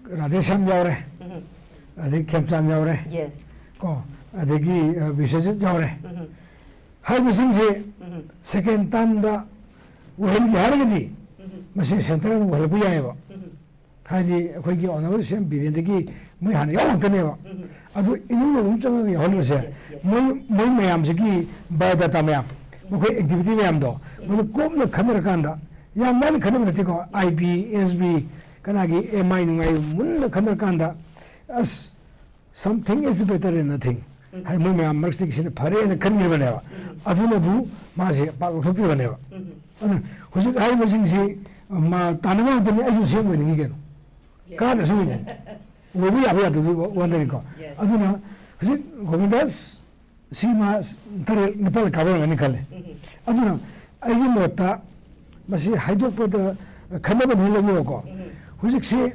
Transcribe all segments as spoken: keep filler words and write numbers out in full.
ꯔꯥꯙꯦꯁ꯭ꯌꯥꯝ ꯌꯥꯎꯔꯦ, ꯎꯝ, ꯑꯗꯩ ꯈꯦꯝꯆꯥꯟ ꯌꯥꯎꯔꯦ, yes, ꯀꯣ, ꯑꯗꯒꯤ ꯑ, ꯕꯤꯁ꯭ꯋꯖꯤꯠ ꯌꯥꯎꯔꯦ꯫ ꯎꯝ, ꯍꯥꯏꯔꯤꯕꯁꯤꯡꯁꯦ ꯎꯝ, ꯁꯦꯀꯦꯟ ꯇꯥꯔꯝꯗ ꯑꯣꯏꯍꯟꯒꯦ ꯍꯥꯏꯔꯒꯗꯤ ꯎꯝ, ꯃꯁꯤ ꯁꯦꯟꯇꯔꯅ ꯑꯣꯏꯍꯜꯂꯛꯄ ꯌꯥꯏꯑꯕ꯫ ꯎꯝ, ꯍꯥꯏꯗꯤ ꯑꯩꯈꯣꯏꯒꯤ ꯑꯣꯅꯔꯦꯕꯜ ꯁꯤ ꯑꯦꯝ ꯕꯤꯔꯦꯟꯗꯒꯤ ꯃꯣꯏ ꯍꯥꯟꯅ ꯌꯥꯎ ꯉꯥꯛꯇꯅꯦꯕ꯫ ꯎꯝ, ꯑꯗꯨ ꯏꯃꯨꯡ ꯃꯅꯨꯡ ꯆꯪꯉꯒ ꯌꯥꯎꯍꯜꯂꯤꯕꯁꯦ yes, yes, ꯃꯣꯏ ꯃꯣꯏ ꯃꯌꯥꯝꯁꯤꯒꯤ ꯕꯥꯏꯑꯣꯗꯥꯇꯥ ꯃꯌꯥꯝ, ꯃꯈꯣꯏ ꯑꯦꯛꯇꯤꯚꯤꯇꯤ ꯃꯌꯥꯝꯗꯣ ꯃꯣꯏꯅ ꯀꯨꯞꯅ ꯈꯟꯅꯔꯀꯥꯟꯗ, ꯌꯥꯝ ꯂꯥꯏꯅ ꯈꯟꯅꯕ ꯅꯠꯇꯦꯀꯣ, ꯑꯥꯏ ꯕꯤ, ꯑꯦꯁ ꯕꯤ, ꯀꯅꯥꯒꯤ ꯑꯦꯝ ꯑꯥꯏ ꯅꯨꯡꯉꯥꯏ ꯃꯨꯟꯅ ꯈꯟꯅꯔꯀꯥꯟꯗ, ꯑꯁ, something is better than nothing꯫ ꯎꯝ꯫ ꯍꯥꯏ, ꯃꯣꯏ ꯃꯌꯥꯝ ꯃꯔꯛꯇꯒꯤ ꯁꯤꯅ ꯐꯔꯦꯅ ꯈꯟꯈꯤꯕꯅꯦꯕ꯫ ꯎꯝ꯫ ꯑꯗꯨꯅꯕꯨ ꯃꯥꯁꯦ ꯄꯥꯛ ꯂꯧꯊꯣꯛꯇ꯭ꯔꯤꯕꯅꯦꯕ꯫ ꯎꯝ꯫ ꯑꯗꯨꯅ ꯍꯧꯖꯤꯛ ꯍꯥꯏꯔꯤꯕꯁꯤꯡꯁꯤ ꯃꯥ ꯇꯥꯟꯅꯕ ꯉꯥꯛꯇꯅꯤ, ꯑꯩꯁꯨ ꯁꯤ ꯑꯣꯏꯅꯤꯡꯉꯤ ꯀꯩꯅꯣ꯫ Yes. ꯀꯥꯗ꯭ꯔꯁꯨ ꯑꯣꯏꯅꯤꯡꯉꯤ꯫ ꯑꯣꯏꯕ ꯌꯥꯕ ꯌꯥꯗꯕꯗꯨ ꯋꯥ-, ꯋꯥꯗꯅꯤꯀꯣ꯫ Yes. ꯑꯗꯨꯅ ꯍꯧꯖꯤꯛ ꯒꯣꯕꯤꯟꯗꯥꯁ ꯁꯤ ꯃꯥ ꯇꯔꯦꯠ ꯅꯤꯄꯥꯜ ꯀꯥꯕ ꯑꯣꯏꯔꯝꯒꯅꯤ ꯈꯜꯂꯦ꯫ ꯎꯝ꯫ ꯑꯗꯨꯅ ꯑꯩꯒꯤ ꯃꯣꯠꯇ ꯃꯁꯤ ꯍꯥꯏꯗꯣꯛꯄꯗ ꯈꯟꯅꯕꯅꯤ ꯂꯧꯕꯤꯔꯣꯀꯣ꯫ ꯎꯝ꯫ ꯍꯧꯖꯤꯛꯁꯤ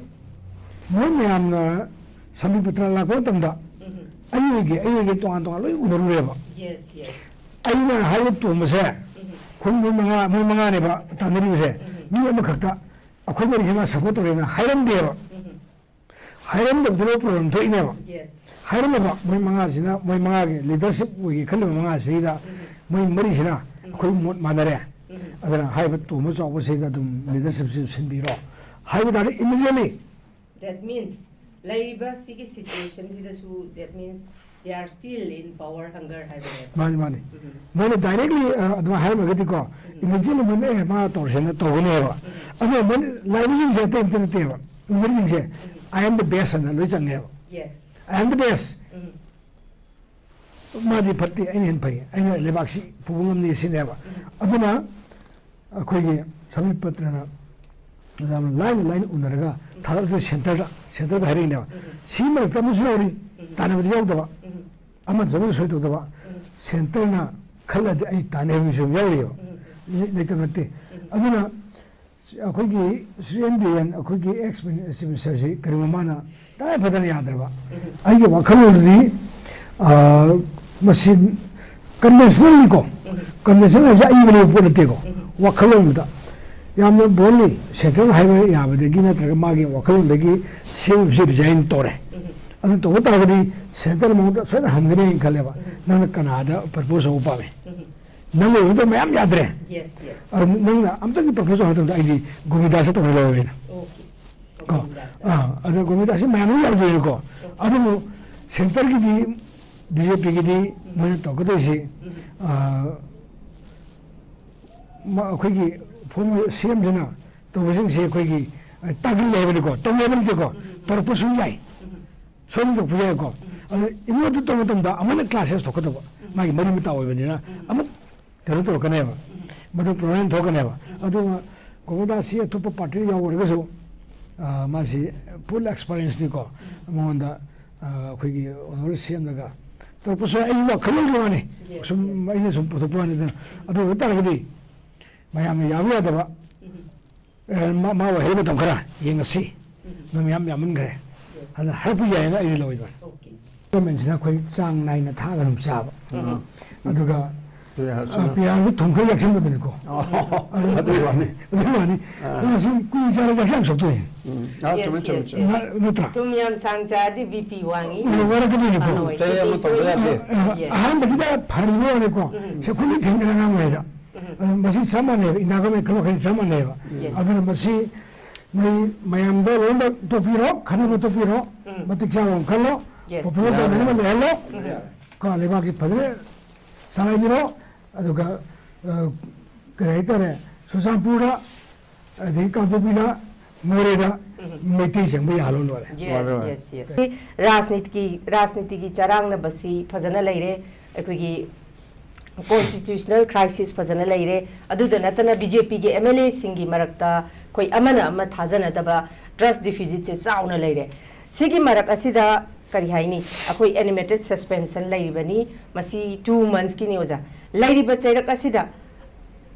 ꯃꯣꯏ ꯃꯌꯥꯝꯅ ꯁꯝꯕꯤꯄꯇ꯭ꯔ ꯂꯥꯛꯄ ꯃꯇꯝꯗ ꯎꯝ꯫ ꯑꯩ ꯑꯣꯏꯒꯦ, ꯑꯩ ꯑꯣꯏꯒꯦ ꯇꯣꯉꯥꯟ ꯇꯣꯉꯥꯟ ꯂꯣꯏ ꯎꯅꯔꯨꯔꯦꯕ꯫ Yes, yes. ꯑꯩꯅ ꯍꯥꯏꯕ ꯇꯣꯝꯕꯁꯦ ꯎꯝ꯫ ꯈꯨꯟ ꯃꯣꯏ ꯃꯉꯥ, ꯃꯣꯏ ꯃꯉꯥꯅꯦꯕ ꯇꯥꯟꯅꯔꯤꯕꯁꯦ꯫ ꯎꯝ꯫ ꯃꯤ ꯑꯃꯈꯛꯇ ꯑꯩꯈꯣꯏ ꯃꯔꯤꯁꯤꯅ ꯁꯞꯄꯣꯔꯠ ꯇꯧꯔꯦꯅ ꯍꯥꯏꯔꯝꯗꯦꯕ꯫ ꯎꯝ꯫ ꯍꯥꯏꯔꯝꯗꯕꯗꯨꯅ ꯄ꯭ꯔꯣꯕ꯭ꯂꯦꯝ ꯊꯣꯛꯏꯅꯦꯕ꯫ Yes. ꯍꯥꯏꯔꯝꯃꯕ ꯃꯣꯏ ꯃꯉꯥꯁꯤꯅ, ꯃꯣꯏ ꯃꯉꯥꯒꯤ ꯂꯤꯗꯔꯁꯤꯞ ꯑꯣꯏꯒꯦ ꯈꯜꯂꯤꯕ ꯃꯉꯥꯁꯤꯗ ꯎꯝ꯫ ꯃꯣꯏ ꯃꯔꯤꯁꯤꯅ ꯑꯩꯈꯣꯏ ꯃꯣꯠ ꯃꯥꯟꯅꯔꯦ꯫ ꯎꯝ꯫ ꯑꯗꯨꯅ ꯍꯥꯏꯔꯤꯕ ꯇꯣꯝꯕ ꯆꯥꯎꯕꯁꯤꯗ ꯑꯗꯨꯝ ꯂꯤꯗꯔꯁꯤꯞꯁꯤ ꯁꯤꯟꯕꯤꯔꯣ ꯍꯥꯏꯕ ꯇꯥꯔꯗꯤ, immediately That means ꯂꯩꯔꯤꯕ ꯁꯤꯒꯤ ꯁꯤꯆꯨꯋꯦꯁꯟꯁꯤꯗꯁꯨ, that means they are still in power hunger ꯍꯥꯏꯕꯅꯦꯕ꯫ ꯃꯥꯅꯤ, ꯃꯥꯅꯤ꯫ ꯎꯝ꯫ ꯃꯣꯏꯅ directly, ꯑ, ꯑꯗꯨꯃꯥꯏꯅ ꯍꯥꯏꯔꯝꯃꯒꯗꯤꯀꯣ, ꯎꯝ꯫ immediately ꯃꯣꯏꯅ, "ꯑꯦ, ꯃꯥ ꯇꯧꯔꯁꯦꯅ" ꯇꯧꯒꯅꯦꯕ꯫ ꯎꯝ꯫ ꯑꯗꯨꯅ ꯃꯣꯏ ꯂꯥꯛꯏꯕꯁꯤꯡꯁꯦ ꯑꯇꯩ ꯑꯝꯇ ꯅꯠꯇꯦꯕ꯫ ꯂꯤꯗꯔꯁꯤꯡꯁꯦ, "I am the best" ꯍꯥꯏꯅ ꯂꯣꯏ ꯆꯪꯉꯦꯕ꯫ Yes. "I am the best"꯫ ꯎꯝ꯫ ꯃꯥꯗꯤ ꯐꯠꯇꯦ, ꯑꯩꯅ ꯍꯦꯟꯅ ꯐꯩ, ꯑꯩꯅ ꯂꯩꯕꯥꯛꯁꯤ ꯄꯨꯕ ꯉꯝꯅꯤ ꯁꯤꯅꯦꯕ꯫ ꯑꯗꯨꯅ ꯑꯩꯈꯣꯏꯒꯤ ꯁꯃꯤꯄꯇ꯭ꯔꯅ ꯌꯥꯝ ꯂꯥꯏꯅ ꯂꯥꯏꯅ ꯎꯅꯔꯒ ꯊꯥꯒꯠꯂꯛꯇꯣꯏ ꯁꯦꯟꯇꯔꯗ, ꯁꯦꯟꯇꯔꯗ ꯍꯥꯏꯔꯛꯏꯅꯦꯕ꯫ ꯁꯤ ꯃꯔꯛꯇ ꯑꯃꯁꯨ ꯌꯥꯎꯔꯤ, ꯇꯥꯟꯅꯕꯗꯤ ꯌꯥꯎꯗꯕ, ꯑꯃꯅ ꯆꯠꯄꯗ ꯁꯣꯏ ꯇꯧꯗꯕ꯫ ꯁꯦꯟꯇꯔꯅ ꯈꯜꯂꯗꯤ ꯑꯩ ꯇꯥꯟꯅꯩ ꯍꯥꯏꯕ ꯃꯤꯁꯨ ꯌꯥꯝ ꯌꯥꯎꯔꯤꯑꯕ꯫ ꯂꯩ-, ꯂꯩꯇꯕ ꯅꯠꯇꯦ꯫ ꯑꯗꯨꯅ ꯑꯩꯈꯣꯏꯒꯤ ꯁ꯭ꯔꯤ ꯑꯦꯟ ꯕꯤꯔꯦꯟ, ꯑꯩꯈꯣꯏꯒꯤ ꯑꯦꯛꯁ ꯆꯤꯐ ꯃꯤꯅꯤꯁꯇꯔꯁꯤ ꯀꯔꯤꯒꯨꯝꯕ ꯃꯥꯅ ꯇꯉꯥꯏ ꯐꯗꯅ ꯌꯥꯗ꯭ꯔꯕ, ꯑꯩꯒꯤ ꯋꯥꯈꯜꯂꯣꯟꯗꯗꯤ, ꯑ, ꯃꯁꯤ conventionally ꯀꯣ, conventional ꯍꯥꯏꯁꯦ ꯑꯏꯕ ꯂꯩꯕ ꯄꯣꯠ ꯅꯠꯇꯦꯀꯣ꯫ ꯋꯥꯈꯜꯂꯣꯟꯗ ꯌꯥꯝꯅ boldly ꯁꯦꯟꯇꯔꯅ ꯍꯥꯏꯕ ꯌꯥꯕꯗꯒꯤ ꯅꯠꯇ꯭ꯔꯒ ꯃꯥꯒꯤ ꯋꯥꯈꯜꯂꯣꯟꯗꯒꯤ ꯁꯤ ꯑꯣꯏꯕꯁꯤ ꯔꯤꯖꯥꯏꯟ ꯇꯧꯔꯦ꯫ ꯑꯗꯨ ꯇꯧꯕ ꯇꯥꯔꯒꯗꯤ ꯁꯦꯟꯇꯔ ꯃꯉꯣꯟꯗ ꯁꯣꯏꯗꯅ ꯍꯪꯒꯅꯤ ꯍꯥꯏꯅ ꯈꯜꯂꯦꯕ꯫ ꯅꯪꯅ ꯀꯅꯥꯗ ꯄ꯭ꯔꯄꯣꯁ ꯇꯧꯕ ꯄꯥꯝꯃꯤ? ꯅꯪ ꯑꯣꯏꯕꯗꯣ ꯃꯌꯥꯝ ꯌꯥꯗ꯭ꯔꯦ꯫ Yes, yes. ꯑꯗꯨ ꯅꯪꯅ ꯑꯝꯇꯪꯗꯤ ꯄ꯭ꯔꯄꯣꯁ ꯇꯧ ꯍꯥꯏꯕ ꯃꯇꯝꯗ ꯑꯩꯗꯤ ꯒꯣꯕꯤꯟꯗꯥꯁꯇ ꯇꯧꯍꯜꯂꯣꯏꯅ꯫ Okay. ꯀꯣ ꯒꯣꯕꯤꯟꯗꯥꯁꯇ꯫ ꯑꯥ ꯑꯗ ꯒꯣꯕꯤꯟꯗꯥꯁꯁꯤ ꯃꯌꯥꯝ ꯑꯃ ꯌꯥꯎꯗꯣꯏꯅꯤꯀꯣ꯫ ꯑꯗꯨꯕꯨ ꯁꯦꯟꯇꯔꯒꯤꯗꯤ ꯕꯤ ꯖꯦ ꯄꯤꯒꯤꯗꯤ ꯃꯣꯏꯅ ꯇꯧꯔꯛꯀꯗꯣꯏꯁꯤ, ꯑꯥ, ꯃ- ꯑꯩꯈꯣꯏꯒꯤ ꯐꯣꯔꯃꯔ ꯁꯤ ꯑꯦꯝꯁꯤꯅ ꯇꯧꯕꯁꯤꯡꯁꯦ ꯑꯩꯈꯣꯏꯒꯤ, ꯑ, ꯇꯥꯒꯤꯜ ꯂꯩꯕꯅꯤꯀꯣ, ꯇꯧꯅꯕ ꯅꯠꯇꯦꯀꯣ, ꯇꯧꯔꯛꯄꯁꯨ ꯌꯥꯏ, ꯁꯣꯏꯗꯅ ꯇꯧꯔꯛꯄ ꯌꯥꯏꯀꯣ꯫ ꯑꯗꯣ ꯏꯃꯣꯠꯇ ꯇꯧꯕ ꯃꯇꯝꯗ ꯑꯃꯅ ꯀ꯭ꯂꯥꯁꯦꯁ ꯊꯣꯛꯀꯗꯕ, ꯃꯥꯒꯤ ꯃꯔꯤ ꯃꯇꯥ ꯑꯣꯏꯕꯅꯤꯅ ꯑꯃꯨꯛ ꯀꯩꯅꯣ ꯇꯧꯔꯛꯀꯅꯦꯕ, ꯃꯗꯨ ꯄ꯭ꯔꯣꯕ꯭ꯂꯦꯝ ꯊꯣꯛꯀꯅꯦꯕ꯫ ꯑꯗꯨꯒ ꯒꯣꯕꯤꯟꯗꯥꯁꯁꯤ ꯑꯇꯣꯞꯄ ꯄꯥꯔꯇꯤꯗ ꯌꯥꯎꯔꯒꯁꯨ, ꯑ, ꯃꯥꯁꯤ ꯐꯨꯜ ꯑꯦꯛꯁꯄꯔꯤꯌꯦꯟꯁꯅꯤꯀꯣ, ꯃꯉꯣꯟꯗ, ꯑ, ꯑꯩꯈꯣꯏꯒꯤ ꯑꯣꯅꯔ ꯁꯦꯝꯂꯒ ꯇꯧꯔꯛꯄꯁꯨ ꯑꯩꯒꯤ ꯋꯥꯈꯜꯂꯣꯟꯒꯤ ꯋꯥꯅꯤ, ꯁꯨꯝ ꯑꯩꯅ ꯁꯨꯝ ꯄꯨꯊꯣꯛꯄ ꯋꯥꯅꯤ꯫ ꯑꯗꯨꯅ ꯑꯗꯨ ꯑꯣꯏꯕ ꯇꯥꯔꯒꯗꯤ ꯃꯌꯥꯝꯅ ꯌꯥꯕ ꯌꯥꯗꯕ, ꯑꯦ, ꯃꯥ ꯃꯥ ꯑꯣꯏꯍꯜꯂ ꯃꯇꯝ ꯈꯔ ꯌꯦꯡꯉꯁꯤ꯫ ꯃꯤ ꯃꯌꯥꯝ ꯌꯥꯝꯃꯟꯈ꯭ꯔꯦ, ꯑꯗꯨꯅ ꯍꯥꯏꯔꯛꯄ ꯌꯥꯏꯌꯦꯅ ꯑꯩꯗꯤ ꯂꯧꯋꯦꯕ꯫ ꯒꯣꯔꯃꯦꯟꯁꯤꯅ ꯑꯩꯈꯣꯏ ꯆꯥꯡ ꯅꯥꯏꯅ ꯊꯥꯛꯑꯒ ꯑꯗꯨꯝ ꯆꯥꯕ, ꯑꯗꯨꯒ ꯄꯤꯌꯥꯔꯁꯨ ꯊꯨꯝ ꯈꯔ ꯌꯥꯛꯁꯟꯕꯗꯨꯅꯤꯀꯣ꯫ ꯑꯗꯨꯒꯤ ꯋꯥꯅꯤ꯫ ꯑꯗꯨꯒꯤ ꯋꯥꯅꯤ꯫ ꯃꯁꯤ ꯀꯨꯏꯅ ꯆꯥꯔꯗꯤ ꯍꯛꯆꯥꯡ ꯁꯣꯛꯇꯣꯏꯅꯤ꯫ ꯎꯝ, ꯑꯥ, Yes, ꯆꯨꯝꯃꯦ, ꯆꯨꯝꯃꯦ, yes, ꯆꯨꯝꯃꯦ꯫ yes. ꯅ- ꯅꯠꯇ꯭ꯔꯥ? ꯊꯨꯝ ꯌꯥꯝ ꯁꯥꯡ ꯆꯥꯔꯗꯤ ꯕꯤ ꯄꯤ ꯋꯥꯡꯉꯤ꯫ ꯎꯝ, ꯋꯥꯔꯛꯀꯗꯣꯏꯅꯤꯀꯣ꯫ ꯑꯍꯣꯏ, ꯆꯍꯤ ꯑꯃ ꯕꯤ ꯄꯤ ꯇꯧꯕ ꯁꯣꯏ-, ꯌꯥꯗꯦ꯫ Yes. ꯑ- ꯑꯍꯥꯟꯕꯒꯤꯗ ꯐꯔꯤꯕ ꯋꯥꯅꯤꯀꯣ꯫ ꯁꯦ ꯑꯩꯈꯣꯏ ꯂꯣꯏ ꯊꯦꯡꯅꯔ ꯑꯉꯥꯡ ꯑꯣꯏꯔꯤꯗ꯫ ꯑ, ꯃꯁꯤ ꯆꯞ ꯃꯥꯟꯅꯩꯕ, ꯏꯟꯗꯤꯌꯥ ꯒꯣꯔꯃꯦꯟ ꯈꯜꯂꯣ ꯈꯜꯂꯤ ꯆꯞ ꯃꯥꯟꯅꯩꯕ꯫ Yes. ꯑꯗꯨꯅ ꯃꯁꯤ ꯅꯣꯏ ꯃꯌꯥꯝꯗ ꯂꯣꯏꯅꯃꯛ ꯇꯣꯛꯄꯤꯔꯣ, ꯈꯟꯅꯕ ꯇꯣꯛꯄꯤꯔꯣ, ꯃꯇꯤꯛ ꯆꯥꯕ ꯑꯃ ꯈꯜꯂꯣ, Yes. ꯄꯣꯄꯨꯂꯔ ꯒꯣꯔꯃꯦꯟ ꯑꯃ ꯂꯩꯍꯜꯂꯣ, ꯀꯣ ꯂꯩꯕꯥꯛꯀꯤ ꯐꯖꯅ ꯆꯂꯥꯏꯕꯤꯔꯣ꯫ ꯑꯗꯨꯒ, ꯑ, ꯀꯔꯤ ꯍꯥꯏꯇꯥꯔꯦ, ꯆꯨꯔꯆꯥꯟꯄꯨꯔꯗ, ꯑꯗꯒꯤ ꯀꯥꯡꯄꯣꯛꯄꯤꯗ, ꯃꯣꯔꯦꯗ ꯃꯩꯇꯩ ꯆꯪꯕ ꯌꯥꯍꯜꯂꯣ ꯂꯣꯏꯔꯦ꯫ Yes, ꯃꯥꯅꯦ, ꯃꯥꯅꯦ꯫ Yes, yes. ꯁꯤ ꯔꯥꯖꯅꯤꯇꯤꯒꯤ, ꯔꯥꯖꯅꯤꯇꯤꯒꯤ ꯆꯔꯥꯡꯅꯕꯁꯤ ꯐꯖꯅ ꯂꯩꯔꯦ꯫ ꯑꯩꯈꯣꯏꯒꯤ constitutional crisis ꯐꯖꯅ ꯂꯩꯔꯦ꯫ ꯑꯗꯨꯗ ꯅꯠꯇꯅ ꯕꯤ ꯖꯦ ꯄꯤꯒꯤ ꯑꯦꯝ ꯑꯦꯜ ꯑꯦꯁꯤꯡꯒꯤ ꯃꯔꯛꯇ ꯑꯩꯈꯣꯏ ꯑꯃꯅ ꯑꯃ ꯊꯥꯖꯅꯗꯕ, trust deficitꯁꯦ ꯆꯥꯎꯅ ꯂꯩꯔꯦ꯫ ꯁꯤꯒꯤ ꯃꯔꯛ ꯑꯁꯤꯗ ꯀꯔꯤ ꯍꯥꯏꯅꯤ, ꯑꯩꯈꯣꯏ animated suspension ꯂꯩꯔꯤꯕꯅꯤ꯫ ꯃꯁꯤ two monthsꯀꯤꯅꯤ ꯑꯣꯖꯥ꯫ ꯂꯩꯔꯤꯕ ꯆꯩꯔꯛ ꯑꯁꯤꯗ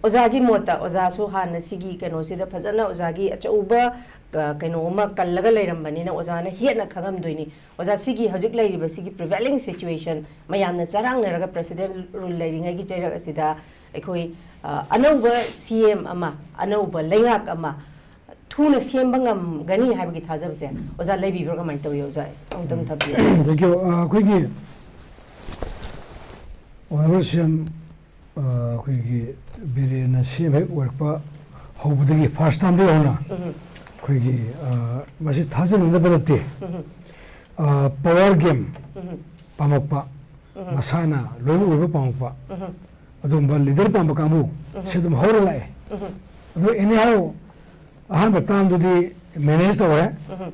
ꯑꯣꯖꯥꯒꯤ ꯃꯣꯠꯇ, ꯑꯣꯖꯥꯁꯨ ꯍꯥꯟꯅ ꯁꯤꯒꯤ ꯀꯩꯅꯣꯁꯤꯗ ꯐꯖꯅ ꯑꯣꯖꯥꯒꯤ ꯑꯆꯧꯕ, ꯑ, ꯀꯩꯅꯣ ꯑꯃ ꯀꯜꯂꯒ ꯂꯩꯔꯝꯕꯅꯤꯅ ꯑꯣꯖꯥꯅ ꯍꯦꯟꯅ ꯈꯪꯉꯝꯗꯣꯏꯅꯤ꯫ ꯑꯣꯖꯥ, ꯁꯤꯒꯤ ꯍꯧꯖꯤꯛ ꯂꯩꯔꯤꯕ ꯁꯤꯒꯤ prevailing situation, ꯃꯌꯥꯝꯅ ꯆꯔꯥꯡꯅꯔꯒ presidential rule ꯂꯩꯔꯤꯉꯩꯒꯤ ꯆꯩꯔꯛ ꯑꯁꯤꯗ ꯑꯩꯈꯣꯏ, ꯑ, ꯑꯅꯧꯕ ꯁꯤ ꯑꯦꯝ ꯑꯃ, ꯑꯅꯧꯕ ꯂꯩꯉꯥꯛ ꯑꯃ ꯊꯨꯅ ꯁꯦꯝꯕ ꯉꯝꯒꯅꯤ ꯍꯥꯏꯕꯒꯤ ꯊꯥꯖꯕꯁꯦ ꯑꯣꯖꯥ ꯂꯩꯕꯤꯕ꯭ꯔꯥ, ꯀꯃꯥꯏꯅ ꯇꯧꯏ ꯑꯣꯖꯥ? ꯑꯃꯨꯛꯇꯪ ꯊꯝꯕꯤꯌꯨ꯫ Thank you. ꯑ, ꯑꯩꯈꯣꯏꯒꯤ Honourable C M, ꯑ, ꯑꯩꯈꯣꯏꯒꯤ ꯕꯤꯔꯦꯟꯅ ꯁꯤ ꯑꯦꯝ ꯍꯦꯛ ꯑꯣꯏꯔꯛꯄ ꯍꯧꯕꯗꯒꯤ, first termꯗꯒꯤ ꯍꯧꯅ, ꯎꯝ, ꯑꯩꯈꯣꯏꯒꯤ, ꯑ, ꯃꯁꯤ ꯊꯥꯖꯅꯤꯡꯗꯕ ꯅꯠꯇꯦ꯫ ꯎꯝ, ꯑ, power game ꯎꯝ, ꯄꯥꯝꯃꯛꯄ, ꯎꯝ, ꯃꯁꯥꯅ ꯂꯣꯏꯅ ꯑꯣꯏꯕ ꯄꯥꯝꯃꯛꯄ, ꯎꯝ, ꯑꯗꯨꯒꯨꯝꯕ leader ꯄꯥꯝꯕ ꯀꯥꯡꯕꯨ ꯎꯝ, ꯁꯤ ꯑꯗꯨꯝ ꯍꯧꯔ ꯂꯥꯛꯑꯦ꯫ ꯎꯝ, ꯑꯗꯨ anyhow ꯑꯍꯥꯟꯕ termꯗꯨꯗꯤ manage ꯇꯧꯔꯦ꯫ ꯎꯝ,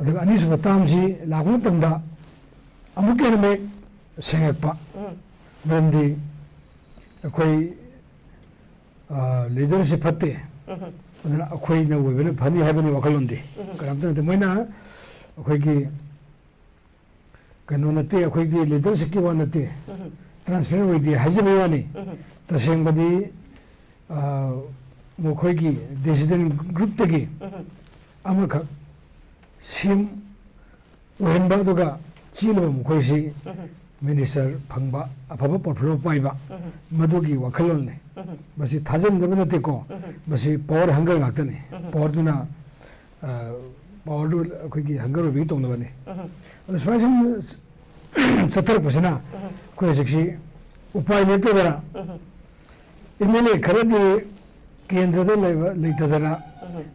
ꯑꯗꯨꯒ ꯑꯅꯤꯁꯨꯕ termꯁꯤ ꯂꯥꯛꯄ ꯃꯇꯝꯗ ꯑꯃꯨꯛꯀ ꯍꯦꯟꯅ ꯃꯌꯦꯛ ꯁꯦꯡꯉꯛꯄ꯫ ꯎꯝ, ꯃꯔꯝꯗꯤ ꯑꯩꯈꯣꯏ, ꯑ, leaderꯁꯤ ꯐꯠꯇꯦ, ꯎꯝ, ꯑꯗꯨꯅ ꯑꯩꯈꯣꯏꯅ ꯑꯣꯏꯕꯅ ꯐꯅꯤ ꯍꯥꯏꯕꯅꯤ ꯋꯥꯈꯜꯂꯣꯟꯗꯤ꯫ ꯎꯝ, ꯀꯅꯥꯝꯇ ꯅꯠꯇꯦ꯫ ꯃꯣꯏꯅ ꯑꯩꯈꯣꯏꯒꯤ ꯀꯩꯅꯣ ꯅꯠꯇꯦ, ꯑꯩꯈꯣꯏꯗꯤ leadershipꯀꯤ ꯋꯥ ꯅꯠꯇꯦ, ꯎꯝ, transparent ꯑꯣꯏꯗꯦ ꯍꯥꯏꯖꯕꯒꯤ ꯋꯥꯅꯤ꯫ ꯎꯝ, ꯇꯁꯦꯡꯕꯗꯤ, ꯑ, ꯃꯈꯣꯏꯒꯤ dissident groupꯇꯒꯤ ꯎꯝ, ꯑꯃꯈꯛ ꯁꯤ ꯑꯦꯝ ꯑꯣꯏꯍꯟꯕ, ꯑꯗꯨꯒ ꯆꯦꯜꯂꯕ ꯃꯈꯣꯏꯁꯤ ꯎꯝ, minister ꯐꯪꯕ, ꯑꯐꯕ portfolio ꯄꯥꯏꯕ, ꯎꯝ, ꯃꯗꯨꯒꯤ ꯋꯥꯈꯜꯂꯣꯟꯅꯤ꯫ ꯎꯝ, ꯃꯁꯤ ꯊꯥꯖꯅꯤꯡꯗꯕ ꯅꯠꯇꯦꯀꯣ, ꯎꯝ, ꯃꯁꯤ power hunger ꯉꯥꯛꯇꯅꯤ꯫ ꯎꯝ, Powerꯗꯨꯅ, ꯑ, powerꯗꯨ ꯑꯩꯈꯣꯏꯒꯤ hunger ꯑꯣꯏꯕꯒꯤ ꯇꯧꯅꯕꯅꯤ꯫ ꯎꯝ, ꯑꯗꯨ ꯁꯨꯃꯥꯏꯅ ꯁꯨꯝ ꯆꯠꯊꯔꯛꯄꯁꯤꯅ ꯎꯝ, ꯑꯩꯈꯣꯏ ꯍꯧꯖꯤꯛꯁꯤ ꯎꯄꯥꯏ ꯂꯩꯇꯗꯅ ꯎꯝ, ꯑꯦꯝ ꯑꯦꯜ ꯑꯦ ꯈꯔꯗꯤ ꯀꯦꯟꯗ꯭ꯔꯗ ꯂꯩꯕ, ꯂꯩꯇꯗꯅ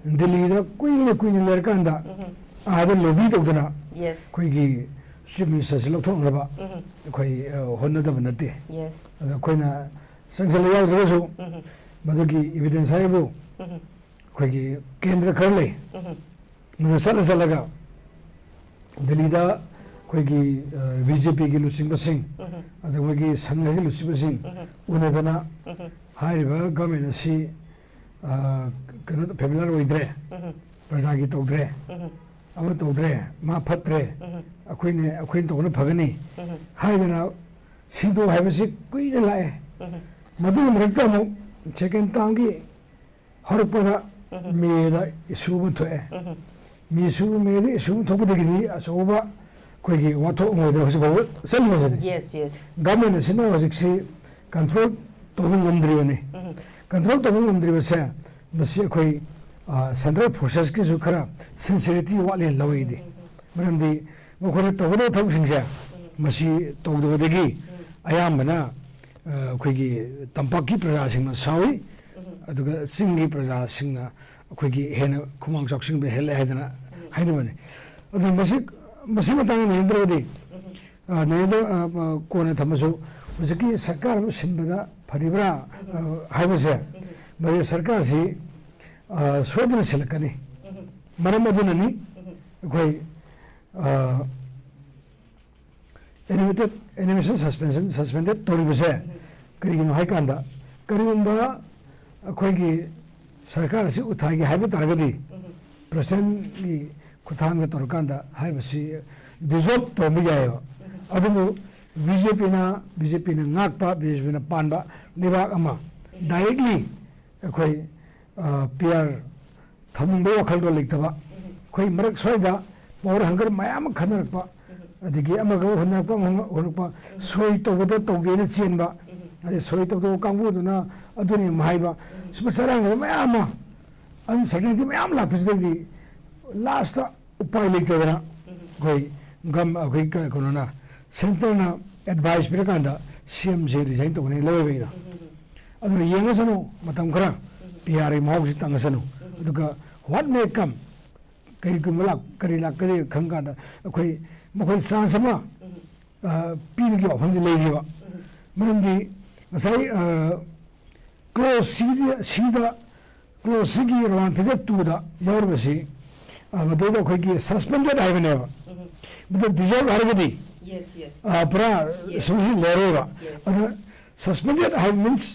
ꯎꯝ, ꯗꯤꯜꯂꯤꯗ ꯀꯨꯏꯅ ꯀꯨꯏꯅ ꯂꯩꯔꯀꯥꯟꯗ ꯎꯝ, ꯑꯥꯗ lobby ꯇꯧꯗꯅ yes, ꯑꯩꯈꯣꯏꯒꯤ chief ministerꯁꯤ ꯂꯧꯊꯣꯛꯅꯕ ꯎꯝ, ꯑꯩꯈꯣꯏ, ꯑ, ꯍꯣꯠꯅꯗꯕ ꯅꯠꯇꯦ꯫ yes, ꯑꯗ ꯑꯩꯈꯣꯏꯅ ꯆꯪꯁꯤꯜꯂ ꯌꯥꯎꯗ꯭ꯔꯒꯁꯨ ꯎꯝ, ꯃꯗꯨꯒꯤ evidence ꯍꯥꯏꯕꯨ ꯎꯝ, ꯑꯩꯈꯣꯏꯒꯤ ꯀꯦꯟꯗ꯭ꯔ ꯈꯔ ꯂꯩ, ꯎꯝ, ꯃꯗꯨ ꯆꯠꯂ ꯆꯠꯂꯒ ꯗꯤꯜꯂꯤꯗ ꯑꯩꯈꯣꯏꯒꯤ, ꯑ, ꯕꯤ ꯖꯦ ꯄꯤꯒꯤ ꯂꯨꯆꯤꯡꯕꯁꯤꯡ, ꯎꯝ, ꯑꯗꯨꯒ ꯃꯣꯏꯒꯤ ꯁꯪꯒꯒꯤ ꯂꯨꯆꯤꯡꯕꯁꯤꯡ ꯎꯝ, ꯎꯅꯗꯅ ꯎꯝ, ꯍꯥꯏꯔꯤꯕ government ꯑꯁꯤ, ꯑ, ꯀꯩꯅꯣꯗ familiar ꯑꯣꯏꯗ꯭ꯔꯦ, ꯎꯝ, ꯄ꯭ꯔꯖꯥꯒꯤ ꯇꯧꯗ꯭ꯔꯦ, ꯎꯝ, ꯑꯃ ꯇꯧꯗ꯭ꯔꯦ, ꯃꯥ ꯐꯠꯇ꯭ꯔꯦ, ꯎꯝ, ꯑꯩꯈꯣꯏꯅ, ꯑꯩꯈꯣꯏꯅ ꯇꯧꯕꯅ ꯐꯒꯅꯤ ꯎꯝ, ꯍꯥꯏꯗꯅ ꯁꯤꯟꯗꯣꯛ ꯍꯥꯏꯕꯁꯤ ꯀꯨꯏꯅ ꯂꯥꯛꯑꯦ꯫ ꯎꯝ, ꯃꯗꯨꯒꯤ ꯃꯔꯛꯇ ꯑꯃꯨꯛ second termꯒꯤ ꯍꯧꯔꯛꯄꯗ ꯎꯝ, ꯃꯦꯗ issue ꯑꯃ ꯊꯣꯛꯑꯦ꯫ ꯎꯝ, ꯃꯦ issue, ꯃꯦꯗ issue ꯑꯃ ꯊꯣꯛꯄꯗꯒꯤꯗꯤ ꯑꯆꯧꯕ ꯑꯩꯈꯣꯏꯒꯤ ꯋꯥꯊꯣꯛ ꯑꯃ ꯑꯣꯏꯗꯅ ꯍꯧꯖꯤꯛ ꯐꯥꯎꯕ ꯆꯠꯂꯤꯕꯁꯤꯅꯤ꯫ yes, yes, Government ꯑꯁꯤꯅ ꯍꯧꯖꯤꯛꯁꯤ control ꯇꯧꯕ ꯉꯝꯗ꯭ꯔꯤꯕꯅꯤ꯫ ꯎꯝ, Control ꯇꯧꯕ ꯉꯝꯗ꯭ꯔꯤꯕꯁꯦ ꯃꯁꯤ ꯑꯩꯈꯣꯏ ꯁꯦꯟꯇ꯭ꯔꯦꯜ ꯐꯣꯔꯁꯦꯁꯀꯤꯁꯨ ꯈꯔ ꯁꯤꯟꯁꯤꯌꯔꯤꯇꯤ ꯋꯥꯠꯂꯦꯅ ꯂꯧꯋꯦ ꯑꯩꯗꯤ꯫ ꯃꯔꯝꯗꯤ ꯃꯈꯣꯏꯅ ꯇꯧꯒꯗꯕ ꯊꯕꯛꯁꯤꯡꯁꯦ ꯃꯁꯤ ꯇꯧꯗꯕꯗꯒꯤ ꯑꯌꯥꯝꯕꯅ ꯑꯩꯈꯣꯏꯒꯤ ꯇꯝꯄꯥꯛꯀꯤ ꯄ꯭ꯔꯖꯥꯁꯤꯡꯅ ꯁꯥꯎꯏ, ꯑꯗꯨꯒ ꯆꯤꯡꯒꯤ ꯄ꯭ꯔꯖꯥꯁꯤꯡꯅ ꯑꯩꯈꯣꯏꯒꯤ ꯍꯦꯟꯅ ꯈꯨꯃꯥꯡ ꯆꯥꯎꯁꯤꯟꯕ ꯍꯦꯜꯂꯦ ꯍꯥꯏꯗꯅ ꯍꯥꯏꯅꯕꯅꯤ꯫ ꯑꯗꯨꯅ ꯃꯁꯤ ꯃꯁꯤ ꯃꯇꯥꯡꯗ ꯅꯩꯅꯗ꯭ꯔꯒꯗꯤ, ꯅꯩꯅꯗ ꯀꯣꯟꯅ ꯊꯝꯃꯁꯨ, ꯍꯧꯖꯤꯛꯀꯤ ꯁꯔꯀꯥꯔ ꯑꯃ ꯁꯤꯟꯕꯗ ꯐꯔꯤꯕ꯭ꯔꯥ ꯍꯥꯏꯕꯁꯦ, ꯃꯁꯤ ꯁꯔꯀꯥꯔꯁꯤ ꯁꯣꯏꯗꯅ ꯁꯤꯜꯂꯛꯀꯅꯤ꯫ ꯃꯔꯝ ꯑꯗꯨꯅꯅꯤ ꯑꯩꯈꯣꯏ ꯑꯦꯅꯤꯃꯦꯇꯦꯠ ꯑꯦꯅꯤꯃꯦꯁꯟ ꯁꯁꯄꯦꯟꯁꯟ ꯁꯁꯄꯦꯟꯗꯦꯠ ꯇꯧꯔꯤꯕꯁꯦ꯫ ꯀꯔꯤꯒꯤꯅꯣ ꯍꯥꯏꯀꯥꯟꯗ, ꯀꯔꯤꯒꯨꯝꯕ ꯑꯩꯈꯣꯏꯒꯤ ꯁꯔꯀꯥꯔ ꯑꯁꯤ ꯎꯊꯥꯏꯒꯦ ꯍꯥꯏꯕ ꯇꯥꯔꯒꯗꯤ, ꯄ꯭ꯔꯁꯤꯗꯦꯟꯒꯤ ꯈꯨꯠꯊꯥꯡꯗ ꯇꯧꯔꯀꯥꯟꯗ ꯍꯥꯏꯔꯤꯕꯁꯤ ꯗꯤꯖꯣꯜꯕ ꯇꯧꯔꯝꯕ ꯌꯥꯏꯑꯕ꯫ ꯑꯗꯨꯕꯨ ꯕꯤ ꯖꯦ ꯄꯤꯅ, ꯕꯤ ꯖꯦ ꯄꯤꯅ ꯉꯥꯛꯄ, ꯕꯤ ꯖꯦ ꯄꯤꯅ ꯄꯥꯟꯕ ꯂꯩꯕꯥꯛ ꯑꯃ ꯗꯥꯏꯔꯦꯛꯂꯤ ꯑꯩꯈꯣꯏ ꯄꯤ ꯑꯥꯔ ꯊꯝꯅꯤꯡꯕꯒꯤ ꯋꯥꯈꯜꯗꯣ ꯂꯩꯇꯕ, ꯑꯩꯈꯣꯏ ꯃꯔꯛ ꯁ꯭ꯋꯥꯏꯗ ꯄꯋꯥꯔ ꯍꯪꯒꯔ ꯃꯌꯥꯝ ꯑꯃ ꯈꯟꯅꯔꯛꯄ, ꯑꯗꯒꯤ ꯑꯃꯒ ꯍꯨꯟꯅꯔꯛꯄ, ꯑꯃꯒ ꯍꯨꯟꯅꯔꯛꯄ, ꯁꯣꯏ ꯇꯧꯕꯗ ꯇꯧꯗꯦꯅ ꯆꯦꯟꯕ, ꯑꯗꯩ ꯁꯣꯏ ꯇꯧꯗꯕ ꯀꯥꯡꯕꯨꯗꯨꯅ ꯑꯗꯨꯅꯤ ꯑꯃ ꯍꯥꯏꯕ, ꯁꯨꯝꯕ ꯆꯔꯥꯡꯅꯕ ꯃꯌꯥꯝ ꯑꯃ, ꯑꯟꯁꯔꯇꯦꯟꯇꯤ ꯃꯌꯥꯝ ꯂꯥꯛꯄꯁꯤꯗꯒꯤ ꯂꯥꯁꯇ ꯎꯄꯥꯏ ꯂꯩꯇꯗꯅ ꯑꯩꯈꯣꯏ ꯒꯝ-, ꯑꯩꯈꯣꯏ ꯀ-, ꯀꯩꯅꯣꯅ, ꯁꯦꯟꯇꯔꯅ ꯑꯦꯗꯚꯥꯏꯁ ꯄꯤꯔꯀꯥꯟꯗ ꯁꯤ ꯑꯦꯝꯁꯦ ꯔꯤꯖꯥꯏꯟ ꯇꯧꯒꯅꯤ ꯂꯧꯋꯦꯕ ꯑꯩꯅ꯫ ꯑꯗꯨꯅ ꯌꯦꯡꯉꯁꯅꯨ, ꯃꯇꯝ ꯈꯔ ꯄꯤ ꯑꯥꯔ ꯑꯩ ꯃꯍꯥꯎꯁꯤ ꯇꯪꯉꯁꯅꯨ, ꯑꯗꯨꯒ what may come, ꯀꯔꯤꯒꯨꯝꯕ ꯂꯥꯛ-, ꯀꯔꯤ ꯂꯥꯛꯀꯅꯤ ꯈꯪ ꯀꯥꯟꯗ ꯑꯩꯈꯣꯏ ꯃꯈꯣꯏ ꯆꯥꯟꯁ ꯑꯃ, ꯑ, ꯄꯤꯕꯒꯤ ꯋꯥꯐꯝꯗꯤ ꯂꯩꯔꯤꯕ꯫ ꯃꯔꯝꯗꯤ ꯉꯁꯥꯏ, ꯑ, ꯀ꯭ꯂꯣꯖ ꯁꯤꯗ, ꯁꯤꯗ, ꯀ꯭ꯂꯣꯖ ꯁꯤꯒꯤ ꯔꯣꯃꯥꯟ ꯐꯤꯒꯔ ꯇꯨꯗ ꯌꯥꯎꯔꯤꯕꯁꯤ, ꯑ, ꯃꯗꯩꯗ ꯑꯩꯈꯣꯏꯒꯤ ꯁꯁꯄꯦꯟꯗꯦꯠ ꯍꯥꯏꯕꯅꯦꯕ꯫ ꯃꯗꯨ ꯗꯤꯖꯣꯜꯕ ꯍꯥꯏꯔꯒꯗꯤ, ꯌꯦꯁ, ꯌꯦꯁ꯫ ꯑ, ꯄꯨꯔꯥ ꯌꯦꯁ꯫ ꯁꯨꯝ ꯂꯩꯔꯣꯏꯕ꯫ ꯌꯦꯁ꯫ ꯑꯗꯨꯅ ꯁꯁꯄꯦꯟꯗꯦꯠ ꯍꯥꯏꯕ ꯃꯤꯟꯁ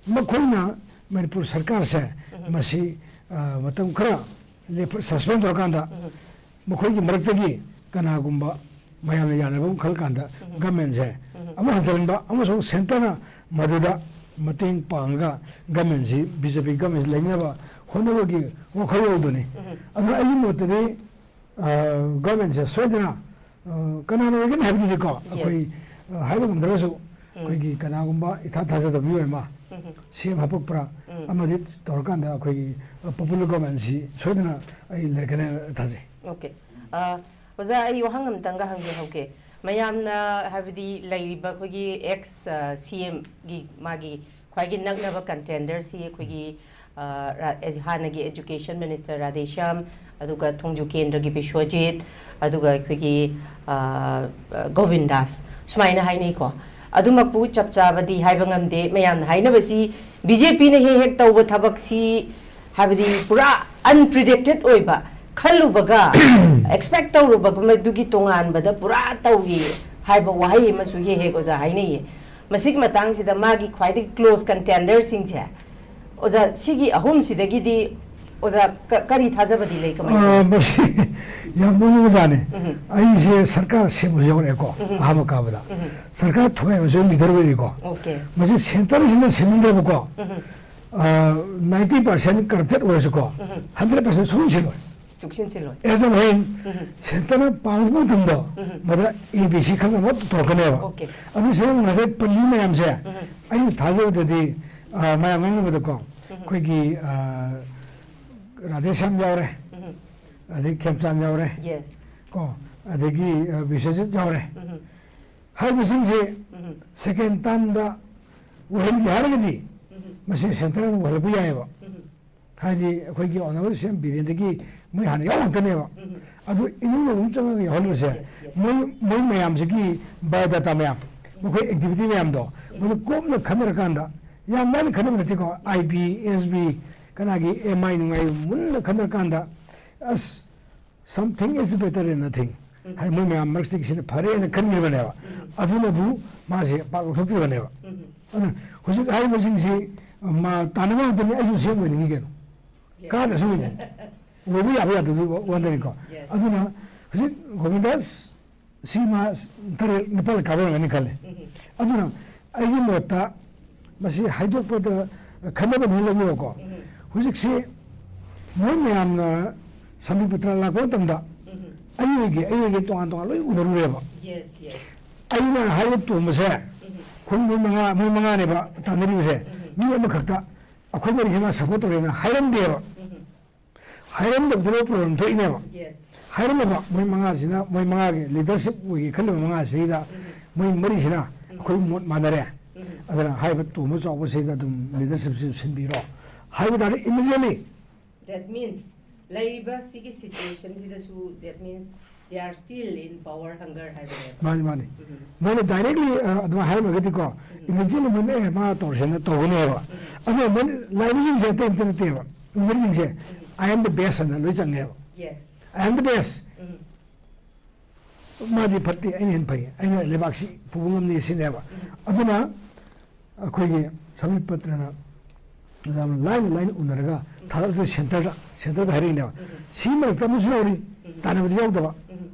ꯃꯈꯣꯏꯅ ꯃꯅꯤꯄꯨꯔ ꯁꯔꯀꯥꯔꯁꯦ ꯃꯁꯤ, ꯑ, ꯃꯇꯝ ꯈꯔ ꯂꯦꯞꯄ-, ꯁꯁꯄꯦꯟ ꯇꯧꯔꯀꯥꯟꯗ ꯃꯈꯣꯏꯒꯤ ꯃꯔꯛꯇꯒꯤ ꯀꯅꯥꯒꯨꯝꯕ ꯃꯌꯥꯝꯅ ꯌꯥꯅꯕ ꯑꯃ ꯈꯜꯂꯀꯥꯟꯗ ꯒꯃꯦꯟꯁꯦ ꯑꯃꯨꯛ ꯍꯟꯊꯍꯟꯕ ꯑꯃꯁꯨꯡ ꯁꯦꯟꯇꯔꯅ ꯃꯗꯨꯗ ꯃꯇꯦꯡ ꯄꯥꯡꯉꯒ ꯒꯃꯦꯟꯁꯤ, ꯕꯤ ꯖꯦ ꯄꯤ ꯒꯃꯦꯟꯁꯤ ꯂꯩꯅꯕ ꯍꯣꯠꯅꯕꯒꯤ ꯋꯥꯈꯜꯂꯣꯟꯗꯨꯅꯤ꯫ ꯑꯗꯨꯅ ꯑꯩꯒꯤ ꯃꯣꯠꯇꯗꯤ, ꯑ, ꯒꯃꯦꯟꯁꯦ ꯁꯣꯏꯗꯅ, ꯑ, ꯀꯅꯥꯅ ꯑꯣꯏꯒꯅꯤ ꯍꯥꯏꯕꯗꯨꯗꯤꯀꯣ, ꯑꯩꯈꯣꯏ, ꯌꯦꯁ꯫ ꯑ, ꯍꯥꯏꯕ ꯉꯝꯗ꯭ꯔꯒꯁꯨ, ꯑꯩꯈꯣꯏꯒꯤ ꯀꯅꯥꯒꯨꯝꯕ ꯏꯊꯥ ꯊꯥꯖꯗꯕ ꯃꯤꯑꯣꯏ ꯑꯃ, ꯁꯤ ꯑꯦꯝ ꯍꯥꯄꯛꯄ꯭ꯔꯥ, ꯑꯃꯗꯤ ꯇꯧꯔꯀꯥꯟꯗ ꯑꯩꯈꯣꯏꯒꯤ ꯄꯣꯄꯨꯂꯔ ꯒꯣꯚꯔꯟꯃꯦꯟꯁꯤ ꯁꯣꯏꯗꯅ ꯑꯩ ꯂꯩꯔꯛꯀꯅꯦꯅ ꯊꯥꯖꯩ꯫ ꯑꯣꯀꯦ꯫ ꯑꯣꯖꯥ, ꯑꯩ ꯋꯥꯍꯪ ꯑꯃꯇꯪꯒ ꯍꯪꯖꯍꯧꯒꯦ꯫ ꯃꯌꯥꯝꯅ, ꯍꯥꯏꯕꯗꯤ ꯂꯩꯔꯤꯕ ꯑꯩꯈꯣꯏꯒꯤ ꯑꯦꯛꯁ ꯁꯤ ꯑꯦꯝꯒꯤ ꯃꯥꯒꯤ ꯈ꯭ꯋꯥꯏꯒꯤ ꯅꯛꯅꯕ ꯀꯟꯇꯦꯟꯗꯔꯁꯤ ꯑꯩꯈꯣꯏꯒꯤ ꯍꯥꯟꯅꯒꯤ ꯑꯦꯖꯨꯀꯦꯁꯟ ꯃꯤꯅꯤꯁꯇꯔ ꯔꯥꯙꯦꯁ꯭ꯌꯥꯝ, ꯑꯗꯨꯒ ꯊꯣꯡꯖꯨ ꯀꯦꯟꯗ꯭ꯔꯒꯤ ꯕꯤꯁ꯭ꯋꯖꯤꯠ, ꯑꯗꯨꯒ ꯑꯩꯈꯣꯏꯒꯤ ꯒꯣꯕꯤꯟꯗꯥꯁ, ꯁꯨꯃꯥꯏꯅ ꯍꯥꯏꯅꯩꯀꯣ꯫ ꯑꯗꯨꯃꯛꯄꯨ ꯆꯞ ꯆꯥꯕꯗꯤ ꯍꯥꯏꯕ ꯉꯝꯗꯦ꯫ ꯃꯌꯥꯝꯅ ꯍꯥꯏꯅꯕꯁꯤ ꯕꯤ ꯖꯦ ꯄꯤꯅ ꯍꯦꯛ ꯍꯦꯛ ꯇꯧꯕ ꯊꯕꯛꯁꯤ, ꯍꯥꯏꯕꯗꯤ ꯄꯨꯔꯥ ꯑꯟꯄ꯭ꯔꯤꯗꯤꯛꯇꯦꯠ ꯑꯣꯏꯕ, ꯈꯜꯂꯨꯕꯒ ꯑꯦꯛꯁꯄꯦꯛ ꯇꯧꯔꯨꯕꯒ ꯃꯗꯨꯒꯤ ꯇꯣꯉꯥꯟꯕꯗ ꯄꯨꯔꯥ ꯇꯧꯏ ꯍꯥꯏꯕ ꯋꯥꯍꯩ ꯑꯃꯁꯨ ꯍꯦꯛ ꯍꯦꯛ ꯑꯣꯖꯥ ꯍꯥꯏꯅꯩꯌꯦ꯫ ꯃꯁꯤꯒꯤ ꯃꯇꯥꯡꯁꯤꯗ ꯃꯥꯒꯤ ꯈ꯭ꯋꯥꯏꯗꯒꯤ ꯀ꯭ꯂꯣꯁ ꯀꯟꯇꯦꯟꯗꯔꯁꯤꯡꯁꯦ, ꯑꯣꯖꯥ, ꯁꯤꯒꯤ ꯑꯍꯨꯝꯁꯤꯗꯒꯤꯗꯤ ꯑꯣꯖꯥ ꯀ- ꯀꯔꯤ ꯊꯥꯖꯕꯗꯤ ꯂꯩ? ꯀꯃꯥꯏꯅ ꯑ, ꯇꯧꯏ? ꯃꯁꯤ ꯌꯥꯝ ꯅꯣꯛꯅꯤꯡꯕꯖꯥꯠꯅꯤ꯫ ꯑꯩꯁꯦ ꯁꯔꯀꯥꯔ ꯁꯦꯝꯕꯁꯨ ꯌꯥꯎꯔꯛꯑꯦꯀꯣ, ꯑꯍꯥꯟꯕ ꯀꯥꯕꯗ꯫ ꯁꯔꯀꯥꯔ ꯊꯨꯒꯥꯏꯕꯁꯨ ꯂꯤꯗꯔ ꯑꯣꯏꯔꯤꯀꯣ꯫ ꯑꯣꯀꯦ꯫ ꯃꯁꯤ ꯁꯦꯟꯇꯔꯁꯤꯅ ꯁꯦꯝꯅꯤꯡꯗ꯭ꯔꯕꯀꯣ, ꯅꯥꯏꯟꯇꯤ ꯄꯥꯔꯁꯦꯟ ꯀꯔꯞꯇꯦꯠ ꯑꯣꯏꯔꯁꯨꯀꯣ, ꯍꯟꯗ꯭ꯔꯦꯠ ꯄꯥꯔꯁꯦꯟ ꯁꯨꯡꯁꯤꯜꯂꯣꯏ꯫ ꯆꯨꯛꯁꯤꯟꯁꯤꯜꯂꯣꯏ꯫ ꯑꯦꯖ ꯑꯦꯟ ꯍꯦꯟ ꯁꯦꯟꯇꯔꯅ ꯄꯥꯝꯕ ꯃꯇꯝꯗꯣ ꯃꯗ ꯑꯦ ꯕꯤ ꯁꯤ ꯈꯪꯅꯕ ꯇꯧꯔꯛꯀꯅꯦꯕ꯫ ꯑꯣꯀꯦ꯫ ꯑꯗꯨ ꯁꯤꯗ ꯉꯁꯥꯏ ꯄꯜꯂꯤ ꯃꯌꯥꯝꯁꯦ ꯑꯩꯅ ꯊꯥꯖꯕꯗꯗꯤ, ꯑ, ꯃꯌꯥꯝ ꯉꯥꯡꯅꯕꯗꯀꯣ, ꯑꯩꯈꯣꯏꯒꯤ, ꯑ, ꯔꯥꯙꯦꯁ꯭ꯌꯥꯝ ꯌꯥꯎꯔꯦ, ꯑꯗꯩ ꯈꯦꯝꯆꯥꯟ ꯌꯥꯎꯔꯦ, ꯌꯦꯁ꯫ ꯀꯣ, ꯑꯗꯒꯤ, ꯑ, ꯕꯤꯁ꯭ꯋꯖꯤꯠ ꯌꯥꯎꯔꯦ꯫ ꯍꯥꯏꯔꯤꯕꯁꯤꯡꯁꯦ ꯁꯦꯀꯦꯟ ꯇꯥꯔꯝꯗ ꯑꯣꯏꯍꯟꯒꯦ ꯍꯥꯏꯔꯒꯗꯤ ꯃꯁꯤ ꯁꯦꯟꯇꯔꯅ ꯑꯣꯏꯍꯜꯂꯛꯄ ꯌꯥꯏꯑꯕ꯫ ꯍꯥꯏꯗꯤ ꯑꯩꯈꯣꯏꯒꯤ ꯑꯣꯅꯔꯦꯕꯜ ꯁꯤ ꯑꯦꯝ ꯕꯤꯔꯦꯟꯗꯒꯤ ꯃꯣꯏ ꯍꯥꯟꯅ ꯌꯥꯎ ꯉꯥꯛꯇꯅꯦꯕ꯫ ꯑꯗꯨ ꯏꯃꯨꯡ ꯃꯅꯨꯡ ꯆꯪꯉꯒ ꯌꯥꯎꯍꯜꯂꯤꯕꯁꯦ, ꯃꯣꯏ, ꯃꯣꯏ ꯃꯌꯥꯝꯁꯤꯒꯤ ꯕꯥꯏꯑꯣꯗꯥꯇꯥ ꯃꯌꯥꯝ, ꯃꯈꯣꯏ ꯑꯦꯛꯇꯤꯚꯤꯇꯤ ꯃꯌꯥꯝꯗꯣ ꯃꯗꯨ ꯀꯨꯞꯅ ꯈꯟꯅꯔꯀꯥꯟꯗ, ꯌꯥꯝ ꯂꯥꯏꯅ ꯈꯟꯅꯕ ꯅꯠꯇꯦꯀꯣ, ꯑꯥꯏ ꯕꯤ, ꯑꯦꯁ ꯕꯤ, ꯀꯅꯥꯒꯤ ꯑꯦꯝ ꯑꯥꯏ ꯅꯨꯡꯉꯥꯏ ꯃꯨꯟꯅ ꯈꯟꯅꯔꯀꯥꯟꯗ, ꯑꯁ, something is better than nothing꯫ ꯍꯥꯏ, ꯃꯣꯏ ꯃꯌꯥꯝ ꯃꯔꯛꯁꯤꯗꯒꯤ ꯁꯤꯅ ꯐꯔꯦꯅ ꯈꯟꯈꯤꯕꯅꯦꯕ꯫ ꯑꯗꯨꯅꯕꯨ ꯃꯥꯁꯦ ꯄꯥꯛ ꯂꯧꯊꯣꯛꯇ꯭ꯔꯤꯕꯅꯦꯕ꯫ ꯑꯗꯨꯅ ꯍꯧꯖꯤꯛ ꯍꯥꯏꯔꯤꯕꯁꯤꯡꯁꯤ, ꯃꯥ ꯇꯥꯟꯅꯕ ꯉꯥꯛꯇꯅꯤ, ꯑꯩꯁꯨ ꯁꯤ ꯑꯦꯝ ꯑꯣꯏꯅꯤꯡꯉꯤ ꯀꯩꯅꯣ꯫ ꯀꯥꯗ꯭ꯔꯁꯨ ꯑꯣꯏꯅꯤꯡꯉꯤ꯫ ꯑꯣꯏꯕ ꯌꯥꯕ ꯌꯥꯗꯕꯗꯨ ꯋꯥ-, ꯋꯥꯗꯅꯤꯀꯣ꯫ ꯑꯗꯨꯅ ꯍꯧꯖꯤꯛ ꯒꯣꯕꯤꯟꯗꯥꯁ ꯁꯤ ꯃꯥ ꯇꯔꯦꯠ ꯅꯤꯄꯥꯜ ꯀꯥꯕ ꯑꯣꯏꯔꯝꯒꯅꯤ ꯈꯜꯂꯦ꯫ ꯑꯗꯨꯅ ꯑꯩꯒꯤ ꯃꯣꯠꯇ ꯃꯁꯤ ꯍꯥꯏꯗꯣꯛꯄꯗ ꯈꯟꯅꯕꯅꯤ ꯂꯧꯅꯤꯡꯕꯀꯣ꯫ ꯍꯧꯖꯤꯛꯁꯤ ꯃꯣꯏ ꯃꯌꯥꯝꯅ ꯁꯝꯕꯤꯄꯇ꯭ꯔ ꯂꯥꯛꯄ ꯃꯇꯝꯗ ꯑꯩ ꯑꯣꯏꯒꯦ, ꯑꯩ ꯑꯣꯏꯒꯦ ꯇꯣꯉꯥꯟ ꯇꯣꯉꯥꯟ ꯂꯣꯏ ꯎꯅꯔꯨꯔꯦꯕ꯫ Yes, yes. ꯑꯩꯅ ꯍꯥꯏꯕ ꯇꯣꯝꯕꯁꯦ, ꯈꯨꯟ ꯃꯣꯏ ꯃꯉꯥ, ꯃꯣꯏ ꯃꯉꯥꯅꯦꯕ ꯇꯥꯟꯅꯔꯤꯕꯁꯦ꯫ ꯃꯤ ꯑꯃꯈꯛꯇ ꯑꯩꯈꯣꯏ ꯃꯔꯤꯁꯤꯅ ꯁꯞꯄꯣꯔꯠ ꯇꯧꯔꯦꯅ ꯍꯥꯏꯔꯝꯗꯦꯕ꯫ ꯍꯥꯏꯔꯝꯗꯕꯗꯨꯅ ꯄ꯭ꯔꯣꯕ꯭ꯂꯦꯝ ꯊꯣꯛꯏꯅꯦꯕ꯫ Yes. ꯍꯥꯏꯔꯝꯃꯕ ꯃꯣꯏ ꯃꯉꯥꯁꯤꯅ, ꯃꯣꯏ ꯃꯉꯥꯒꯤ ꯂꯤꯗꯔꯁꯤꯞ ꯑꯣꯏꯒꯦ ꯈꯜꯂꯤꯕ ꯃꯉꯥꯁꯤꯗ ꯃꯣꯏ ꯃꯔꯤꯁꯤꯅ ꯑꯩꯈꯣꯏ ꯃꯣꯠ ꯃꯥꯟꯅꯔꯦ꯫ ꯑꯗꯨꯅ ꯍꯥꯏꯔꯤꯕ ꯇꯣꯝꯕ ꯆꯥꯎꯕꯁꯤꯗ ꯑꯗꯨꯝ ꯂꯤꯗꯔꯁꯤꯞꯁꯤ ꯁꯤꯟꯕꯤꯔꯣ ꯍꯥꯏꯕ ꯇꯥꯔꯗꯤ, ꯏꯃꯤꯗꯤꯌꯦꯠꯂꯤ That means ꯂꯩꯔꯤꯕ ꯁꯤꯒꯤ ꯁꯤꯆꯨꯋꯦꯁꯟꯁꯤꯗꯁꯨ, that means they are still in power hunger ꯍꯥꯏꯕꯅꯦꯕ꯫ ꯃꯥꯅꯤ, ꯃꯥꯅꯤ꯫ ꯃꯣꯏꯅ ꯗꯥꯏꯔꯦꯛꯂꯤ ꯑꯗꯨꯃꯥꯏꯅ ꯍꯥꯏꯔꯝꯃꯒꯗꯤꯀꯣ, ꯏꯃꯤꯗꯤꯌꯦꯠꯂꯤ ꯃꯣꯏꯅ, "ꯑꯦ, ꯃꯥ ꯇꯧꯔꯁꯦꯅ" ꯇꯧꯒꯅꯦꯕ꯫ ꯑꯗꯨꯒ ꯃꯣꯏꯅ ꯂꯥꯛꯏꯕꯁꯤꯡꯁꯦ ꯑꯇꯩ ꯑꯝꯇ ꯅꯠꯇꯦꯕ, ꯃꯔꯤꯁꯤꯡꯁꯦ "I am the best" ꯍꯥꯏꯅ ꯂꯣꯏ ꯆꯪꯉꯦꯕ꯫ Yes. "I am the best"꯫ ꯎꯝ. ꯃꯥꯗꯤ ꯐꯠꯇꯦ, ꯑꯩꯅ ꯍꯦꯟꯅ ꯐꯩ, ꯑꯩꯅ ꯂꯩꯕꯥꯛꯁꯤ ꯄꯨꯕ ꯉꯝꯅꯤ ꯁꯤꯅꯦꯕ꯫ ꯑꯗꯨꯅ ꯑꯩꯈꯣꯏꯒꯤ ꯁꯃꯤꯠ ꯄꯇ꯭ꯔꯅ ꯌꯥꯝ ꯂꯥꯏꯅ ꯂꯥꯏꯅ ꯎꯅꯔꯒ ꯊꯥꯗꯔꯛꯇꯣꯏ ꯁꯦꯟꯇꯔꯗ, ꯁꯦꯟꯇꯔꯗ ꯍꯥꯏꯔꯛꯏꯅꯦꯕ꯫ ꯁꯤ ꯃꯔꯛꯇ ꯑꯃꯁꯨ ꯌꯥꯎꯔꯤ, ꯇꯥꯟꯅꯕꯗꯤ ꯌꯥꯎꯗꯕ,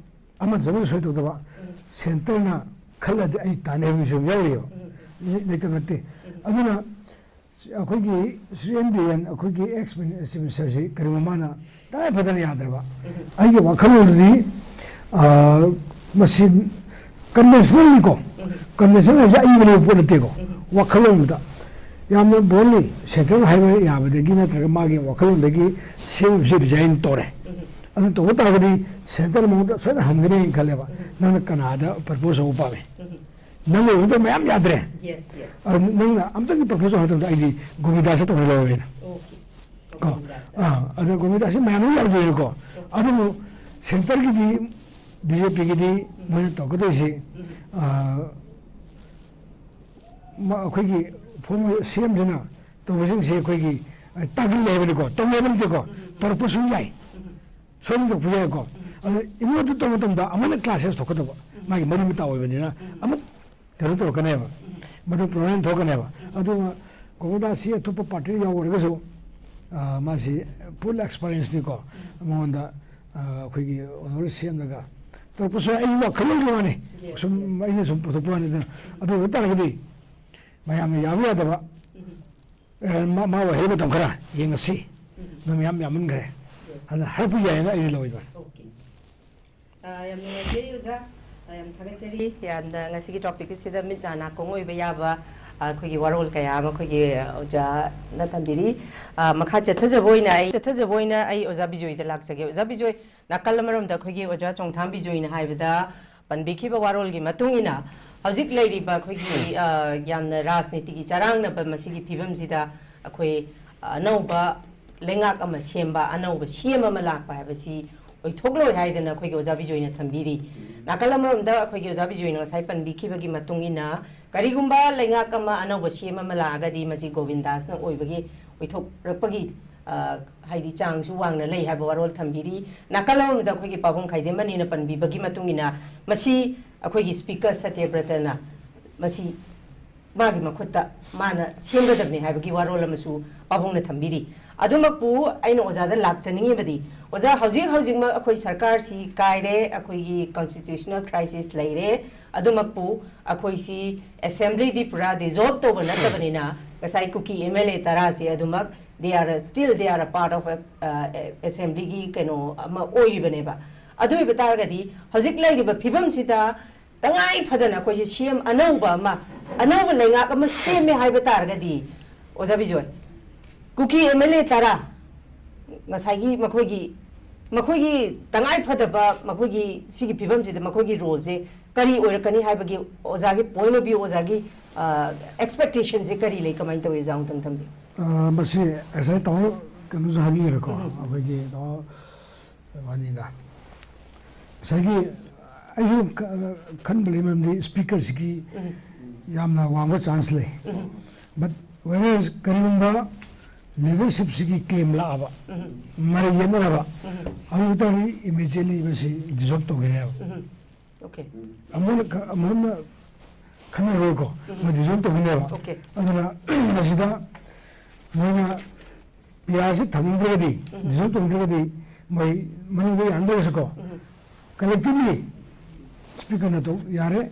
ꯑꯃꯅ ꯑꯃꯅ ꯁꯣꯏ ꯇꯧꯗꯕ, ꯁꯦꯟꯇꯔꯅ ꯈꯜꯂꯗꯤ ꯑꯩ ꯇꯥꯟꯅꯩ ꯍꯥꯏꯕ ꯃꯤꯁꯨ ꯌꯥꯎꯔꯤꯑꯕ꯫ ꯂꯩ-, ꯂꯩꯇꯕ ꯅꯠꯇꯦ꯫ ꯑꯗꯨꯅ ꯑꯩꯈꯣꯏꯒꯤ ꯁ꯭ꯔꯤ ꯑꯦꯟ ꯕꯤꯔꯦꯟ, ꯑꯩꯈꯣꯏꯒꯤ ꯑꯦꯛꯁ ꯆꯤꯐ ꯃꯤꯅꯤꯁꯇꯔꯁꯤ ꯀꯔꯤꯒꯨꯝꯕ ꯃꯥꯅ ꯇꯉꯥꯏ ꯐꯗꯅ ꯌꯥꯗ꯭ꯔꯕ, ꯑꯩꯒꯤ ꯋꯥꯈꯜꯂꯣꯟꯗꯗꯤ, ꯑ, ꯃꯁꯤ ꯀꯟꯚꯦꯟꯁꯅꯦꯜꯅꯤꯀꯣ, ꯀꯟꯚꯦꯟꯁꯅꯦꯜ ꯍꯥꯏꯁꯦ ꯑꯏꯕ ꯂꯩꯕ ꯄꯣꯠ ꯅꯠꯇꯦꯀꯣ꯫ ꯋꯥꯈꯜꯂꯣꯟꯗ ꯌꯥꯝꯅ ꯕꯣꯜꯂꯤ, ꯁꯦꯟꯇ꯭ꯔꯦꯜ ꯍꯥꯏꯕ ꯌꯥꯕꯗꯒꯤ ꯅꯠꯇ꯭ꯔꯒ ꯃꯥꯒꯤ ꯋꯥꯈꯜꯂꯣꯟꯗꯒꯤ ꯁꯤ ꯑꯦꯝ ꯑꯦꯐꯁꯤ ꯔꯤꯖꯥꯏꯟ ꯇꯧꯔꯦ꯫ ꯑꯗꯨ ꯇꯧꯕ ꯇꯥꯔꯒꯗꯤ ꯁꯦꯟꯇꯔ ꯃꯉꯣꯟꯗ ꯁꯣꯏꯗꯅ ꯍꯝꯒꯅꯤ ꯍꯥꯏꯅ ꯈꯜꯂꯦꯕ꯫ ꯅꯪꯅ ꯀꯅꯥꯗ ꯄ꯭ꯔꯄꯣꯁ ꯇꯧꯕ ꯄꯥꯝꯃꯤ? ꯅꯪ ꯑꯣꯏꯕꯗ ꯃꯌꯥꯝ ꯌꯥꯗ꯭ꯔꯦ꯫ Yes, yes. ꯑꯗꯨ ꯅꯪꯅ ꯑꯝꯇꯪꯗꯤ ꯄ꯭ꯔꯄꯣꯁ ꯇꯧ ꯍꯥꯏꯕ ꯃꯇꯝꯗ ꯑꯩꯗꯤ ꯒꯣꯕꯤꯟꯗꯥꯁꯇ ꯇꯧꯍꯜꯂꯣ ꯍꯥꯏꯅ꯫ Okay. ꯀꯣ? ꯒꯣꯕꯤꯟꯗꯥꯁꯇ꯫ ꯑꯥ, ꯑꯗ ꯒꯣꯕꯤꯟꯗꯥꯁꯁꯤ ꯃꯌꯥꯝ ꯑꯃ ꯌꯥꯎꯗꯣꯏꯅꯤꯀꯣ꯫ ꯑꯗꯨꯕꯨ ꯁꯦꯟꯇꯔꯒꯤꯗꯤ ꯕꯤ ꯖꯦ ꯄꯤꯒꯤꯗꯤ ꯃꯣꯏꯅ ꯇꯧꯔꯛꯀꯗꯣꯏꯁꯤ, ꯑꯥ, ꯃ-, ꯑꯩꯈꯣꯏꯒꯤ ꯐꯣꯔꯃꯔ ꯁꯤ ꯑꯦꯝꯁꯤꯅ ꯇꯧꯕꯁꯤꯡꯁꯦ ꯑꯩꯈꯣꯏꯒꯤ, ꯑ, ꯇꯥꯒꯜꯂꯦ ꯍꯥꯏꯕꯅꯤꯀꯣ, ꯇꯧꯅꯦ ꯍꯥꯏꯕ ꯅꯠꯇꯦꯀꯣ, ꯇꯧꯔꯛꯄꯁꯨ ꯌꯥꯏ, ꯁꯣꯏꯗꯅ ꯇꯧꯔꯛꯄ ꯌꯥꯏꯀꯣ꯫ ꯑꯗ ꯏꯃꯣꯠꯇ ꯇꯧꯕ ꯃꯇꯝꯗ ꯑꯃꯅ ꯀ꯭ꯂꯥꯁꯦꯁ ꯊꯣꯛꯀꯗꯕ, ꯃꯥꯒꯤ ꯃꯔꯤ ꯃꯇꯥ ꯑꯣꯏꯕꯅꯤꯅ ꯑꯃꯨꯛ ꯀꯩꯅꯣ ꯇꯧꯔꯛꯀꯅꯦꯕ, ꯃꯗꯨ ꯄ꯭ꯔꯣꯕ꯭ꯂꯦꯝ ꯊꯣꯛꯀꯅꯦꯕ꯫ ꯑꯗꯨꯒ ꯒꯣꯕꯤꯟꯗꯥꯁꯁꯤ ꯑꯇꯣꯞꯄ ꯄꯥꯔꯇꯤꯗ ꯌꯥꯎꯔꯒꯁꯨ, ꯑ, ꯃꯥꯁꯤ ꯐꯨꯜ ꯑꯦꯛꯁꯄꯔꯤꯌꯦꯟꯁꯅꯤꯀꯣ, ꯃꯉꯣꯟꯗ, ꯑ, ꯑꯩꯈꯣꯏꯒꯤ ꯑꯣꯅꯔ ꯁꯦꯝꯂꯒ ꯇꯧꯔꯛꯄꯁꯨ ꯌꯥꯏ꯫ ꯑꯩꯒꯤ ꯋꯥꯈꯜꯂꯣꯟꯒꯤ ꯋꯥꯅꯤ, Yes, ꯁꯨꯝ yes. ꯑꯩꯅ ꯁꯨꯝ ꯄꯨꯊꯣꯛꯄ ꯋꯥꯅꯤꯗꯅ꯫ ꯑꯗꯨ ꯑꯣꯏꯕ ꯇꯥꯔꯒꯗꯤ ꯃꯌꯥꯝꯅ ꯌꯥꯕ ꯌꯥꯗꯕ, ꯑ, ꯃꯥ-, ꯃꯥ ꯑꯣꯏꯍꯜꯂ ꯃꯇꯝ ꯈꯔ ꯌꯦꯡꯉꯁꯤ꯫ ꯃꯣꯏ ꯃꯌꯥꯝ ꯌꯥꯝꯃꯟꯈ꯭ꯔꯦ꯫ ꯑꯗꯨꯅ ꯍꯥꯏꯔꯛꯄ ꯌꯥꯏꯌꯦꯅ ꯑꯩꯗꯤ ꯂꯧꯋꯤꯕ꯫ Okay. ꯑ, ꯌꯥꯝ ꯅꯨꯡꯉꯥꯏꯖꯩ ꯑꯣꯖꯥ꯫ ꯑ, ꯌꯥꯝ ꯊꯥꯒꯠꯆꯔꯤ꯫ ꯌꯥꯝꯅ ꯉꯁꯤꯒꯤ ꯇꯣꯄꯤꯛ ꯑꯁꯤꯗ ꯃꯤꯠ ꯅꯥ ꯅꯥꯀꯣꯡ ꯑꯣꯏꯕ ꯌꯥꯕ, ꯑꯩꯈꯣꯏꯒꯤ ꯋꯥꯔꯣꯜ ꯀꯌꯥ ꯑꯃ ꯑꯩꯈꯣꯏꯒꯤ ꯑꯣꯖꯥꯅ ꯊꯝꯕꯤꯔꯤ꯫ ꯑ, ꯃꯈꯥ ꯆꯠꯊꯖꯕ ꯑꯣꯏꯅ ꯑꯩ, ꯆꯠꯊꯖꯕ ꯑꯣꯏꯅ ꯑꯩ ꯑꯣꯖꯥ ꯕꯤꯖꯣꯏꯗ ꯂꯥꯛꯆꯒꯦ꯫ ꯑꯣꯖꯥ ꯕꯤꯖꯣꯏ, ꯅꯥꯀꯜ ꯑꯃꯔꯣꯝꯗ ꯑꯩꯈꯣꯏꯒꯤ ꯑꯣꯖꯥ ꯆꯣꯡꯊꯥꯝ ꯕꯤꯖꯣꯏꯅ ꯍꯥꯏꯕꯗ ꯄꯟꯕꯤꯈꯤꯕ ꯋꯥꯔꯣꯜꯒꯤ ꯃꯇꯨꯡ ꯏꯟꯅ, ꯍꯧꯖꯤꯛ ꯂꯩꯔꯤꯕ ꯑꯩꯈꯣꯏꯒꯤ, ꯑ, ꯌꯥꯝꯅ ꯔꯥꯖꯅꯤꯇꯤꯒꯤ ꯆꯔꯥꯡꯅꯕ ꯃꯁꯤꯒꯤ ꯐꯤꯕꯝꯁꯤꯗ ꯑꯩꯈꯣꯏ ꯑꯅꯧꯕ ꯂꯩꯉꯥꯛ ꯑꯃ ꯁꯦꯝꯕ, ꯑꯅꯧꯕ ꯁꯤ ꯑꯦꯝ ꯑꯃ ꯂꯥꯛꯄ ꯍꯥꯏꯕꯁꯤ ꯑꯣꯏꯊꯣꯛꯂꯣꯏ ꯍꯥꯏꯗꯅ ꯑꯩꯈꯣꯏꯒꯤ ꯑꯣꯖꯥ ꯕꯤꯖꯣꯏꯅ ꯊꯝꯕꯤꯔꯤ꯫ ꯅꯥꯀꯜ ꯑꯃꯔꯣꯝꯗ ꯑꯩꯈꯣꯏꯒꯤ ꯑꯣꯖꯥ ꯕꯤꯖꯣꯏꯅ ꯉꯁꯥꯏ ꯄꯟꯕꯤꯈꯤꯕꯒꯤ ꯃꯇꯨꯡ ꯏꯟꯅ, ꯀꯔꯤꯒꯨꯝꯕ ꯂꯩꯉꯥꯛ ꯑꯃ ꯑꯅꯧꯕ ꯁꯤ ꯑꯦꯝ ꯑꯃ ꯂꯥꯛꯑꯒꯗꯤ ꯃꯁꯤ ꯒꯣꯕꯤꯟꯗꯥꯁꯅ ꯑꯣꯏꯕꯒꯤ ꯑꯣꯏꯊꯣꯛꯂꯛꯄꯒꯤ, ꯑ, ꯍꯥꯏꯗꯤ ꯆꯥꯡꯁꯨ ꯋꯥꯡꯅ ꯂꯩ ꯍꯥꯏꯕ ꯋꯥꯔꯣꯜ ꯊꯝꯕꯤꯔꯤ꯫ ꯅꯥꯀꯜ ꯑꯃꯔꯣꯝꯗ ꯑꯩꯈꯣꯏꯒꯤ ꯄꯥꯕꯨꯡ ꯈꯥꯏꯗꯦꯝꯕꯅꯤꯅ ꯄꯟꯕꯤꯕꯒꯤ ꯃꯇꯨꯡ ꯏꯟꯅ ꯃꯁꯤ ꯑꯩꯈꯣꯏꯒꯤ ꯁ꯭ꯄꯤꯀꯔ ꯁꯇ꯭ꯌꯕ꯭ꯔꯇꯅ ꯃꯁꯤ ꯃꯥꯒꯤ ꯃꯈꯨꯠꯇ ꯃꯥꯅ ꯁꯦꯝꯒꯗꯕꯅꯤ ꯍꯥꯏꯕꯒꯤ ꯋꯥꯔꯣꯜ ꯑꯃꯁꯨ ꯄꯥꯕꯨꯡꯅ ꯊꯝꯕꯤꯔꯤ꯫ ꯑꯗꯨꯃꯛꯄꯨ ꯑꯩꯅ ꯑꯣꯖꯥꯗ ꯂꯥꯛꯆꯅꯤꯡꯉꯤꯕꯗꯤ, ꯑꯣꯖꯥ, ꯍꯧꯖꯤꯛ ꯍꯧꯖꯤꯛꯃꯛ ꯑꯩꯈꯣꯏ ꯁꯔꯀꯥꯔꯁꯤ ꯀꯥꯏꯔꯦ, ꯑꯩꯈꯣꯏꯒꯤ constitutional crisis ꯂꯩꯔꯦ, ꯑꯗꯨꯃꯛꯄꯨ ꯑꯩꯈꯣꯏꯁꯤ assembly ꯗꯤ ꯄꯨꯔꯥ dissolve ꯇꯧꯕ ꯅꯠꯇꯕꯅꯤꯅ, ꯉꯁꯥꯏ ꯀꯨꯀꯤ ꯑꯦꯝ ꯑꯦꯜ ꯑꯦ ꯇꯔꯥꯁꯤ ꯑꯗꯨꯃꯛ they are still, they are a part of a, uh, assembly ꯒꯤ ꯀꯩꯅꯣ ꯑꯃ ꯑꯣꯏꯔꯤꯕꯅꯦꯕ꯫ ꯑꯗꯨ ꯑꯣꯏꯕ ꯇꯥꯔꯒꯗꯤ ꯍꯧꯖꯤꯛ ꯂꯩꯔꯤꯕ ꯐꯤꯕꯝꯁꯤꯗ ꯇꯉꯥꯏ ꯐꯗꯅ ꯑꯩꯈꯣꯏꯁꯦ ꯁꯤ ꯑꯦꯝ ꯑꯅꯧꯕ ꯑꯃ, ꯑꯅꯧꯕ ꯂꯩꯉꯥꯛ ꯑꯃ ꯁꯦꯝꯃꯦ ꯍꯥꯏꯕ ꯇꯥꯔꯒꯗꯤ, ꯑꯣꯖꯥ ꯕꯤꯖꯣꯏ, ꯀꯨꯀꯤ ꯑꯦꯝ ꯑꯦꯜ ꯑꯦ ꯇꯔꯥ, ꯉꯁꯥꯏꯒꯤ ꯃꯈꯣꯏꯒꯤ, ꯃꯈꯣꯏꯒꯤ ꯇꯉꯥꯏ ꯐꯗꯕ ꯃꯈꯣꯏꯒꯤ ꯁꯤꯒꯤ ꯐꯤꯕꯝꯁꯤꯗ ꯃꯈꯣꯏꯒꯤ ꯔꯣꯜꯁꯦ ꯀꯔꯤ ꯑꯣꯏꯔꯛꯀꯅꯤ ꯍꯥꯏꯕꯒꯤ ꯑꯣꯖꯥꯒꯤ point of view, ꯑꯣꯖꯥꯒꯤ, ꯑ, expectation ꯁꯦ ꯀꯔꯤ ꯂꯩ, ꯀꯃꯥꯏꯅ ꯇꯧꯏ, ꯑꯣꯖꯥ ꯑꯃꯨꯛꯇꯪ ꯊꯝꯕꯤꯌꯨ꯫ ꯑ, ꯃꯁꯤ ꯉꯁꯥꯏ ꯇꯥꯃꯣ ꯀꯩꯅꯣꯁꯨ ꯍꯥꯏꯕꯤꯈ꯭ꯔꯦꯀꯣ, ꯎꯝ꯫ ꯑꯩꯈꯣꯏꯒꯤ ꯇꯥꯃꯣ ꯋꯥꯅꯤꯗ꯫ ꯉꯁꯥꯏꯒꯤ ꯑꯩꯁꯨ ꯈ-, ꯈꯟꯕ ꯂꯩ, ꯃꯔꯝꯗꯤ ꯁ꯭ꯄꯤꯀꯔꯁꯤꯒꯤ ꯎꯝ꯫ ꯌꯥꯝꯅ ꯋꯥꯡꯕ ꯆꯥꯟꯁ ꯂꯩ꯫ ꯎꯝ꯫ But whereas ꯀꯔꯤꯒꯨꯝꯕ ꯂꯤꯗꯔꯁꯤꯞꯁꯤꯒꯤ ꯀ꯭ꯂꯦꯝ ꯂꯥꯛꯑꯕ, ꯎꯝ꯫ ꯃꯔꯩ ꯌꯦꯠꯅꯔꯕ, ꯎꯝ꯫ ꯑꯗꯨ ꯑꯣꯏ ꯇꯥꯔꯗꯤ immediately ꯃꯁꯤ ꯗꯤꯖꯣꯜꯕ ꯇꯧꯒꯅꯦꯕ꯫ ꯎꯝ꯫ Okay꯫ ꯑꯃꯅ ꯈ-, ꯑꯃꯅ ꯈꯟꯅꯔꯣꯏꯀꯣ, ꯎꯝ꯫ ꯃꯣꯏ ꯗꯤꯖꯣꯜꯕ ꯇꯧꯒꯅꯦꯕ꯫ Okay꯫ ꯑꯗꯨꯅ ꯃꯁꯤꯗ ꯃꯣꯏꯅ ꯄꯤ ꯑꯥꯔꯁꯤ ꯊꯝꯅꯤꯡꯗ꯭ꯔꯒꯗꯤ, ꯎꯝ꯫ ꯗꯤꯖꯣꯜꯕ ꯇꯧꯅꯤꯡꯗ꯭ꯔꯒꯗꯤ, ꯃꯣꯏ ꯃꯅꯨꯡꯗ ꯌꯥꯅꯗ꯭ꯔꯒꯁꯨꯀꯣ, ꯎꯝ꯫ Collectively ꯁ꯭ꯄꯤꯀꯔꯅ ꯇꯧ ꯌꯥꯔꯦ,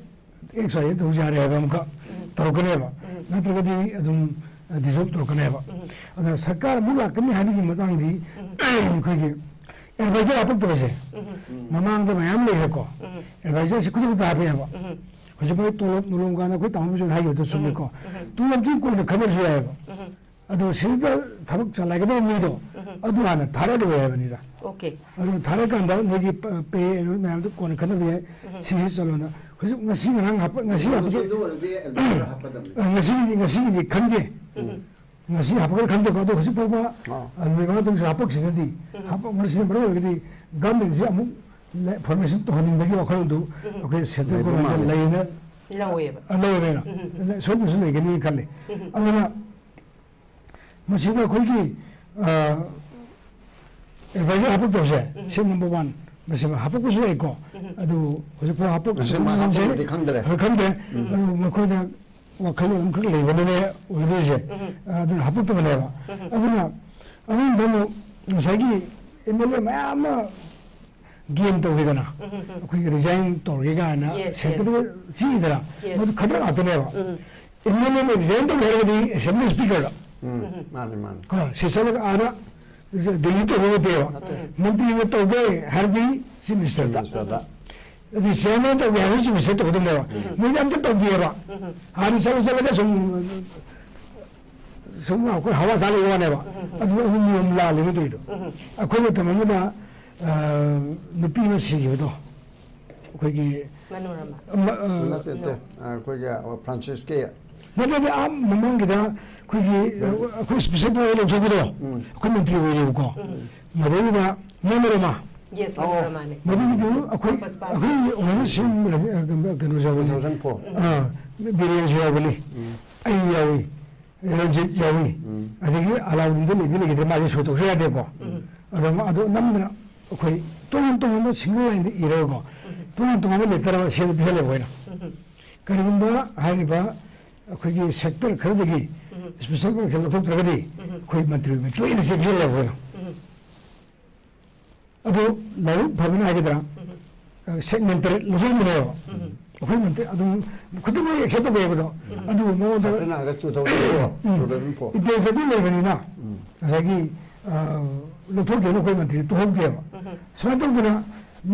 ꯑꯦꯛꯁ ꯋꯥꯏ ꯖꯦꯗ ꯇꯧ ꯌꯥꯔꯦ ꯍꯥꯏꯕ ꯑꯃꯈꯛ ꯎꯝ꯫ ꯇꯧꯔꯛꯀꯅꯦꯕ꯫ ꯎꯝ꯫ ꯅꯠꯇ꯭ꯔꯒꯗꯤ ꯑꯗꯨꯝ, ꯑ, ꯗꯤꯖꯣꯜꯕ ꯇꯧꯔꯛꯀꯅꯦꯕ꯫ ꯎꯝ꯫ ꯑꯗ ꯁꯔꯀꯥꯔ ꯑꯃꯨꯛ ꯂꯥꯛꯀꯅꯤ ꯍꯥꯏꯕꯒꯤ ꯃꯇꯥꯡꯗꯤ ꯎꯝ꯫ ꯑꯩꯈꯣꯏꯒꯤ ꯑꯦꯗꯚꯥꯏꯖꯔ ꯍꯥꯄꯛꯇꯕꯁꯦ ꯎꯝ꯫ ꯃꯃꯥꯡꯗ ꯃꯌꯥꯝ ꯂꯩꯔꯦꯀꯣ꯫ ꯎꯝ꯫ ꯑꯦꯗꯚꯥꯏꯖꯔꯁꯤ ꯈꯨꯗꯛꯇ ꯍꯥꯄꯛꯑꯦꯕ꯫ ꯎꯝ꯫ ꯍꯧꯖꯤꯛ ꯃꯣꯏ ꯇꯣꯂꯣꯞ ꯅꯣꯂꯣꯝ ꯀꯥꯏꯅ ꯑꯩꯈꯣꯏ ꯇꯥꯃꯣ ꯕꯤꯖꯣꯏꯅ ꯍꯥꯏꯈꯤꯕꯗꯣ ꯆꯨꯝꯃꯤꯀꯣ? ꯎꯝ, ꯎꯝ꯫ ꯇꯣꯂꯣꯞꯇꯤ ꯀꯣꯟꯅ ꯈꯟꯅꯔꯁꯨ ꯌꯥꯏꯑꯕ꯫ ꯎꯝ, ꯎꯝ꯫ ꯑꯗꯣ ꯁꯤꯗ ꯊꯕꯛ ꯆꯂꯥꯏꯒꯗꯕ ꯃꯤꯗꯣ, ꯎꯝ, ꯎꯝ꯫ ꯑꯗꯨ ꯍꯥꯟꯅ ꯊꯥꯔꯛꯂꯣꯏ ꯍꯥꯏꯕꯅꯤꯗ꯫ ꯑꯣꯀꯦ꯫ ꯑꯗꯨ ꯊꯥꯔꯛꯀꯥꯟꯗ ꯅꯣꯏꯒꯤ ꯄ-, ꯄꯦ ꯑꯦꯅꯨꯋꯦꯜ ꯃꯌꯥꯝꯗꯣ ꯀꯣꯟꯅ ꯈꯟꯅꯕ ꯌꯥꯏ꯫ ꯎꯝ, ꯎꯝ꯫ ꯁꯤꯁꯤ ꯆꯠꯂꯣꯅ꯫ ꯍꯧꯖꯤꯛ ꯉꯁꯤ ꯉꯔꯥꯡ ꯍꯥꯞꯄ-, ꯉꯁꯤ ꯍꯥꯞꯄꯒꯤ, ꯁꯦꯝꯗꯣꯛꯎꯔꯗꯤ ꯑꯦꯜꯕꯝꯗ ꯍꯥꯞꯀꯗꯕꯅꯤ꯫ ꯑ, ꯉꯁꯤꯒꯤꯗꯤ, ꯉꯁꯤꯒꯤꯗꯤ ꯈꯟꯗꯦ꯫ ꯎꯝ, ꯎꯝ꯫ ꯉꯁꯤ ꯍꯥꯞꯄꯛꯀꯅꯤ ꯈꯟꯗꯦꯀꯣ, ꯑꯗꯣ ꯍꯧꯖꯤꯛ ꯐꯥꯎꯕ, ꯑꯥ꯫ ꯑ, ꯅꯨꯃꯤꯠ ꯃꯉꯥ ꯇꯔꯨꯛꯁꯤ ꯍꯥꯞꯄꯛꯁꯤꯅꯗꯤ, ꯎꯝ꯫ ꯍꯥꯞꯄꯛ-, ꯃꯁꯤꯅ ꯃꯔꯝ ꯑꯣꯏꯔꯒꯗꯤ ꯒꯚꯔꯟꯃꯦꯟꯁꯤ ꯑꯃꯨꯛ ꯂꯦ-, ꯐꯣꯔꯃꯦꯁꯟ ꯇꯧꯍꯟꯅꯤꯡꯕꯒꯤ ꯋꯥꯈꯜꯗꯨ ꯎꯝ꯫ ꯑꯩꯈꯣꯏ ꯁꯦꯟꯇ꯭ꯔꯦꯜ ꯂꯩꯕ ꯒꯚꯔꯟꯃꯦꯟꯁꯤ ꯃꯥꯜꯂꯦ꯫ ꯂꯩꯅ ꯂꯧꯋꯦꯕ꯫ ꯑ, ꯂꯧꯋꯦꯕ ꯑꯩꯅ꯫ ꯎꯝ꯫ ꯑꯗ ꯁꯣꯏꯗꯅꯁꯨ ꯂꯩꯒꯅꯤ ꯈꯜꯂꯤ꯫ ꯎꯝ꯫ ꯑꯗꯨꯅ ꯃꯁꯤꯗ ꯑꯩꯈꯣꯏꯒꯤ, ꯑ, ꯑꯦꯗꯚꯥꯏꯖꯔ ꯍꯥꯄꯛꯇꯕꯁꯦ, ꯎꯝ꯫ ꯁꯤ ꯅꯝꯕꯔ ꯋꯥꯟ, ꯃꯁꯤ ꯍꯥꯄꯛꯄꯁꯨ ꯌꯥꯏꯀꯣ꯫ ꯎꯝ꯫ ꯑꯗꯨ ꯍꯧꯖꯤꯛ ꯐꯥꯎ ꯍꯥꯄꯛ-, ꯃꯁꯤ ꯃꯥ ꯍꯥꯄꯛꯄꯗꯤ ꯈꯪꯗ꯭ꯔꯦ꯫ ꯍꯣꯏ, ꯈꯪꯗ꯭ꯔꯦ꯫ ꯎꯝ꯫ ꯑꯗꯨ ꯃꯈꯣꯏꯗ ꯋꯥꯈꯜꯂꯣꯟ ꯑꯃꯈꯛ ꯂꯩꯕꯅꯅꯦ ꯑꯣꯏꯗꯣꯏꯁꯦ꯫ ꯎꯝ꯫ ꯑ, ꯑꯗꯨꯅ ꯍꯥꯄꯛꯇꯕꯅꯦꯕ꯫ ꯎꯝ꯫ ꯑꯗꯨꯅ ꯑꯃꯔꯣꯝꯗ ꯑꯃꯨꯛ ꯉꯁꯥꯏꯒꯤ ꯑꯦꯝ ꯑꯦꯜ ꯑꯦ ꯃꯌꯥꯝ ꯑꯃ ꯒꯦꯝ ꯇꯧꯈꯤꯗꯅ, ꯎꯝ, ꯎꯝ, ꯎꯝ꯫ ꯑꯩꯈꯣꯏꯒꯤ ꯔꯤꯖꯥꯏꯟ ꯇꯧꯔꯒꯦ ꯀꯥꯏꯅ ꯌꯦꯁ, ꯁꯦꯟꯇꯔꯗ ꯌꯦꯁ꯫ ꯆꯤꯛꯏꯗꯅ, ꯌꯦꯁ꯫ ꯃꯗꯨ ꯈꯗ꯭ꯔꯛ ꯉꯥꯛꯇꯅꯦꯕ꯫ ꯎꯝ꯫ ꯑꯦꯝ ꯑꯦꯜ ꯑꯦꯅ ꯔꯤꯖꯥꯏꯟ ꯇꯧꯒꯦ ꯍꯥꯏꯔꯒꯗꯤ ꯑꯦꯁꯦꯝꯕ꯭ꯂꯤ ꯁ꯭ꯄꯤꯀꯔꯗ꯫ ꯎꯝ, ꯎꯝ꯫ ꯃꯥꯅꯤ, ꯃꯥꯅꯤ꯫ ꯀꯣ, ꯁꯤ ꯆꯠꯂꯒ ꯑꯥꯗ ꯗꯤꯜꯂꯤ ꯇꯧꯕ ꯅꯠꯇꯦꯕ꯫ ꯅꯠꯇꯦ꯫ ꯎꯝ꯫ ꯃꯟꯇ꯭ꯔꯤꯅ ꯇꯧꯒꯦ ꯍꯥꯏꯔꯗꯤ ꯆꯤꯐ ꯃꯤꯅꯤꯁꯇꯔꯗ꯫ ꯆꯤꯐ ꯃꯤꯅꯤꯁꯇꯔꯗ꯫ ꯑꯗꯨꯗꯤ ꯆꯤꯌꯔꯃꯦꯟ ꯇꯧꯒꯦ ꯍꯥꯏꯔꯁꯨ ꯆꯤꯐ ꯃꯤꯅꯤꯁꯇꯔ ꯇꯧꯒꯗꯕꯅꯦꯕ꯫ ꯎꯝ꯫ ꯃꯣꯏꯗꯤ ꯑꯝꯇ ꯇꯧꯗꯦꯕ꯫ ꯎꯝ꯫ ꯑꯥꯗ ꯆꯠꯂ ꯆꯠꯂꯒ ꯁꯨꯝ ꯁꯨꯝ ꯑꯩꯈꯣꯏ ꯍꯋꯥ ꯆꯥ ꯂꯩꯕ ꯋꯥꯅꯦꯕ꯫ ꯎꯝ, ꯎꯝ, ꯎꯝ꯫ ꯑꯗꯨ, ꯑꯗꯨ ꯅꯤꯌꯣꯝ ꯂꯥꯜꯂꯦꯕ ꯇꯧꯔꯤꯗꯣ꯫ ꯎꯝ, ꯎꯝ꯫ ꯑꯩꯈꯣꯏ ꯃꯇꯝ ꯑꯃꯗ, ꯑ, ꯅꯨꯄꯤ ꯑꯃ ꯁꯤꯈꯤꯕꯗꯣ, ꯑꯩꯈꯣꯏꯒꯤ ꯃꯅꯣꯔꯃꯥ꯫ ꯃ-, ꯑ, ꯅꯠꯇꯦ, ꯅꯠꯇꯦ꯫ ꯑ, ꯑꯩꯈꯣꯏꯒꯤ, ꯑ, ꯐ꯭ꯔꯥꯟꯁꯤꯁꯀꯤ ꯅꯠꯇꯦ, ꯅꯠꯇꯦ, ꯑꯥ ꯃꯃꯥꯡꯒꯤꯗ ꯑꯩꯈꯣꯏꯒꯤ, ꯎꯝ꯫ ꯑ, ꯑꯩꯈꯣꯏ ꯏꯁꯄꯤꯁꯦꯜ ꯄꯥꯋꯔ ꯂꯧꯊꯣꯛꯄꯗꯣ, ꯎꯝ꯫ ꯑꯩꯈꯣꯏ ꯃꯟꯇ꯭ꯔꯤ ꯑꯣꯏꯔꯦꯕꯀꯣ꯫ ꯎꯝ꯫ ꯃꯗꯩꯗꯨꯗ ꯃꯅꯣꯔꯃꯥ꯫ ꯌꯦꯁ, ꯑꯣ꯫ ꯃꯅꯣꯔꯃꯥꯅꯦ꯫ ꯃꯗꯨꯒꯤꯗꯨ ꯑꯩꯈꯣꯏ, ꯄꯨꯁꯄꯥ꯫ ꯑꯩꯈꯣꯏ ꯑꯣꯏꯅ ꯁꯤ, ꯑ, ꯀꯩꯅꯣ ꯌꯥꯎꯕꯅꯤ꯫ Two thousand four. ꯑꯥ, ꯕꯤꯔꯦꯟꯁꯨ ꯌꯥꯎꯕꯅꯤ꯫ ꯎꯝ꯫ ꯑꯩ ꯌꯥꯎꯏ꯫ ꯔꯟꯖꯤꯠ ꯌꯥꯎꯏ꯫ ꯎꯝ꯫ ꯑꯗꯒꯤ ꯑꯂꯥꯎꯗꯤꯟꯗꯣ ꯂꯩꯗꯤ ꯂꯩꯈꯤꯗ꯭ꯔꯦ, ꯃꯥꯁꯦ ꯁꯣꯏ ꯇꯧꯁꯨ ꯌꯥꯗꯦꯀꯣ꯫ ꯎꯝ꯫ ꯑꯗꯣ ꯃꯥ-, ꯑꯗꯣ ꯅꯝꯗꯅ ꯑꯩꯈꯣꯏ ꯇꯣꯉꯥꯟ ꯇꯣꯉꯥꯟꯕ ꯁꯤꯡꯒꯜ ꯂꯥꯏꯟꯗ ꯏꯔꯒꯀꯣ, ꯎꯝ꯫ ꯇꯣꯉꯥꯟ ꯇꯣꯉꯥꯟꯕ ꯂꯦꯇꯔ ꯑꯃ ꯁꯦꯝ ꯄꯤꯍꯜꯂꯦꯕ ꯑꯩꯈꯣꯏꯅ꯫ ꯎꯝ꯫ ꯀꯔꯤꯒꯨꯝꯕ ꯍꯥꯏꯔꯤꯕ ꯑꯩꯈꯣꯏꯒꯤ ꯁꯦꯛꯇꯔ ꯈꯔꯗꯒꯤ ꯎꯝ꯫ ꯏꯁꯄꯤꯁꯦꯜ ꯄꯥꯔꯃꯤꯁꯟ ꯂꯧꯊꯣꯛꯇ꯭ꯔꯒꯗꯤ ꯎꯝ꯫ ꯑꯩꯈꯣꯏ ꯃꯟꯇ꯭ꯔꯤ ꯑꯣꯏꯕ ꯇꯣꯛꯑꯦꯅ ꯆꯦ ꯄꯤꯍꯜꯂꯦꯕ ꯑꯩꯈꯣꯏꯅ꯫ ꯎꯝ꯫ ꯑꯗꯨ ꯂꯥꯏꯕꯛ ꯐꯕꯅ ꯍꯥꯏꯒꯗ꯭ꯔꯥ, ꯎꯝ꯫ ꯑ, ꯁꯦꯛ ꯃꯟꯇ꯭ꯔꯤ ꯂꯧꯊꯣꯛꯄꯅꯦꯕ꯫ ꯎꯝ꯫ ꯑꯩꯈꯣꯏ ꯃꯟꯇ꯭ꯔꯤ ꯑꯗꯨꯝ ꯈꯨꯗꯤꯡꯃꯛ ꯑꯦꯛꯁꯦꯞ ꯇꯧꯕ ꯌꯥꯕꯗꯣ꯫ ꯎꯝ꯫ ꯑꯗꯨ ꯃꯉꯣꯟꯗ ꯁꯥꯇ꯭ꯔꯅ ꯍꯥꯏꯔꯒ ꯇꯨ ꯊꯥꯎꯖꯟ ꯐꯣꯔ, ꯎꯝ꯫ Two thousand four. ꯏꯟꯇꯦꯟꯁꯟꯗꯨ ꯂꯩꯕꯅꯤꯅ ꯎꯝ꯫ ꯉꯁꯥꯏꯒꯤ, ꯑ, ꯂꯧꯊꯣꯛꯈꯤꯕꯅ ꯑꯩꯈꯣꯏ ꯃꯟꯇ꯭ꯔꯤ ꯇꯣꯛꯍꯧꯗꯦꯕ꯫ ꯎꯝ꯫ ꯁꯨꯃꯥꯏꯅ ꯇꯧꯗꯅ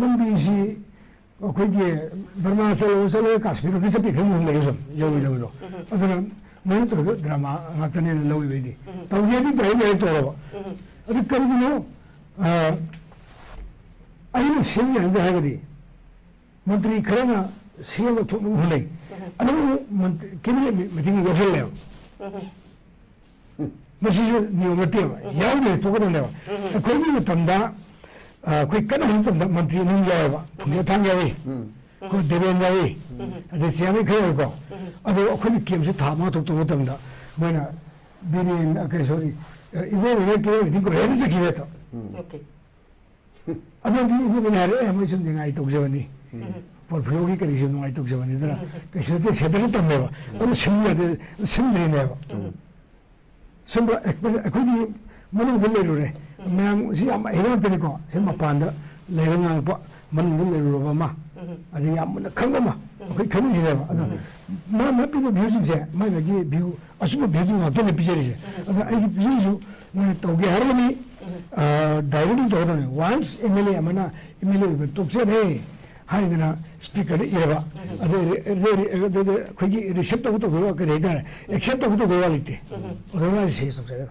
ꯂꯝꯕꯤꯁꯤ ꯑꯩꯈꯣꯏꯒꯤ ꯕꯔꯃꯥ ꯆꯠꯂꯣ ꯆꯠꯂꯣ ꯀꯥꯁꯃꯤꯔꯗꯤ ꯆꯠꯄꯤ ꯐꯤꯕꯝ ꯑꯃ ꯂꯩ ꯁꯨꯝ ꯌꯧꯔꯣꯏꯗꯕꯗꯣ꯫ ꯑꯗꯨꯅ ꯃꯣꯏꯅ ꯇꯧꯔꯤꯗꯣ ꯗ꯭ꯔꯃꯥ ꯉꯥꯛꯇꯅꯦꯅ ꯂꯧꯋꯦꯕ ꯑꯩꯗꯤ꯫ ꯇꯧꯒꯦꯗꯤ direct direct ꯇꯧꯔꯕ꯫ ꯑꯗꯨ ꯀꯔꯤꯒꯤꯅꯣ? ꯑ, ꯑꯩꯅ ꯁꯦꯝꯒꯦ ꯍꯥꯏꯅ ꯍꯥꯏꯔꯒꯗꯤ ꯃꯟꯇ꯭ꯔꯤ ꯈꯔꯅ ꯁꯦꯝꯕ ꯊꯣꯛꯅꯕ ꯍꯣꯠꯅꯩ꯫ ꯑꯗꯨꯕꯨ ꯃꯟꯇ꯭ꯔꯤ cabinet meeting ꯌꯥꯎꯍꯜꯂꯦꯕ꯫ ꯃꯁꯤꯁꯨ ꯅꯤꯌꯣꯝ ꯅꯠꯇꯦꯕ꯫ ꯌꯥꯎꯗ꯭ꯔꯗꯤ ꯇꯣꯛꯀꯗꯕꯅꯦꯕ꯫ ꯑꯩꯈꯣꯏꯒꯤ ꯃꯇꯝꯗ, ꯑ, ꯑꯩꯈꯣꯏ ꯀꯟꯅ ꯍꯧꯖꯤꯛ ꯃꯇꯝꯗ ꯃꯟꯇ꯭ꯔꯤ ꯑꯅꯤ ꯌꯥꯎꯋꯦꯕ꯫ ꯐꯨꯡꯒꯦ ꯊꯥꯡ ꯌꯥꯎꯏ, ꯑꯩꯈꯣꯏ ꯗꯦꯕꯦꯟ ꯌꯥꯎꯏ, ꯑꯗꯩ ꯆꯤꯌꯥꯃꯤ ꯈꯔ ꯌꯥꯎꯏꯀꯣ꯫ ꯑꯗꯣ ꯑꯩꯈꯣꯏꯅ camp ꯁꯦ ꯊꯥ ꯃꯉꯥ ꯇꯔꯨꯛ ꯇꯧꯕ ꯃꯇꯝꯗ ꯃꯣꯏꯅ ꯕꯤꯔꯦꯟ, ꯑ, ꯀꯩ, sorry, ꯑ, ꯏꯕꯣꯕꯤꯅ cabinet meeting ꯀꯧꯔꯦ ꯍꯦꯛꯇ ꯆꯠꯈꯤꯕ ꯍꯦꯛꯇ꯫ Okay꯫ ꯑꯗꯨꯗꯤ ꯏꯕꯣꯕꯤꯅ ꯍꯥꯏꯔꯦ, "ꯑꯦ, ꯃꯣꯏ ꯁꯨꯝ ꯅꯨꯡꯉꯥꯏ ꯇꯧꯖꯕꯅꯤ꯫ Portfolio ꯒꯤ ꯀꯔꯤꯁꯨ ꯅꯨꯡꯉꯥꯏ ꯇꯧꯖꯕꯅꯤ꯫ ꯑꯗꯨꯅ ꯀꯩꯁꯨ ꯅꯠꯇꯦ, ꯁꯦꯟꯇꯔꯗ ꯇꯝꯃꯦꯕ꯫ ꯑꯗꯨ ꯁꯤꯟꯕ ꯌꯥꯗꯦ, ꯁꯤꯟꯗ꯭ꯔꯤꯅꯦꯕ꯫" ꯁꯨꯝꯕ ꯑꯩꯈꯣꯏ-, ꯑꯩꯈꯣꯏꯗꯤ ꯃꯅꯨꯡꯗ ꯂꯩꯔꯨꯔꯦ꯫ ꯃꯌꯥꯝ ꯁꯤ ꯌꯥꯝ ꯑꯍꯩꯕ ꯉꯥꯛꯇꯅꯤꯀꯣ꯫ ꯁꯤ ꯃꯄꯥꯟꯗ ꯂꯩꯔ ꯉꯥꯡꯉꯛꯄ, ꯃꯅꯨꯡꯗ ꯂꯩꯔꯨꯔꯕ ꯑꯃ, ꯑꯗꯩ ꯌꯥꯝ ꯃꯨꯟꯅ ꯈꯪꯕ ꯑꯃ, ꯑꯩꯈꯣꯏ ꯈꯪꯅꯤꯡꯁꯤꯅꯦꯕ꯫ ꯑꯗꯣ ꯃꯥ, ꯃꯥ ꯄꯤꯕ view ꯁꯤꯡꯁꯦ ꯃꯥꯏ ꯃꯥꯒꯤ view, ꯑꯆꯨꯝꯕ view ꯗꯨ ꯉꯥꯛꯇꯅꯦ ꯄꯤꯖꯔꯤꯁꯦ꯫ ꯑꯗꯣ ꯑꯩꯒꯤ view ꯁꯤꯁꯨ ꯃꯣꯏꯅ ꯇꯧꯒꯦ ꯍꯥꯏꯔꯒꯗꯤ, ꯑ, direct ꯇꯧꯒꯗꯕꯅꯤ꯫ Once M L A ꯑꯃꯅ M L A ꯑꯣꯏꯕ ꯇꯣꯛꯆꯔꯦ ꯍꯥꯏꯗꯅ speaker ꯗ ꯏꯔꯕ, ꯑꯗꯩ ꯔꯦ-, ꯔꯦ-, ꯔꯦ-, ꯑꯗꯩꯗꯤ ꯑꯩꯈꯣꯏꯒꯤ receive ꯇꯧꯕ ꯇꯧꯗꯕ ꯀꯔꯤ ꯍꯥꯏꯇꯥꯔꯦ, accept ꯇꯧꯕ ꯇꯧꯗꯕ ꯋꯥ ꯂꯩꯇꯦ꯫ ꯑꯗꯨꯃꯥꯏꯅ ꯁꯦꯁ ꯇꯧꯖꯔꯦ꯫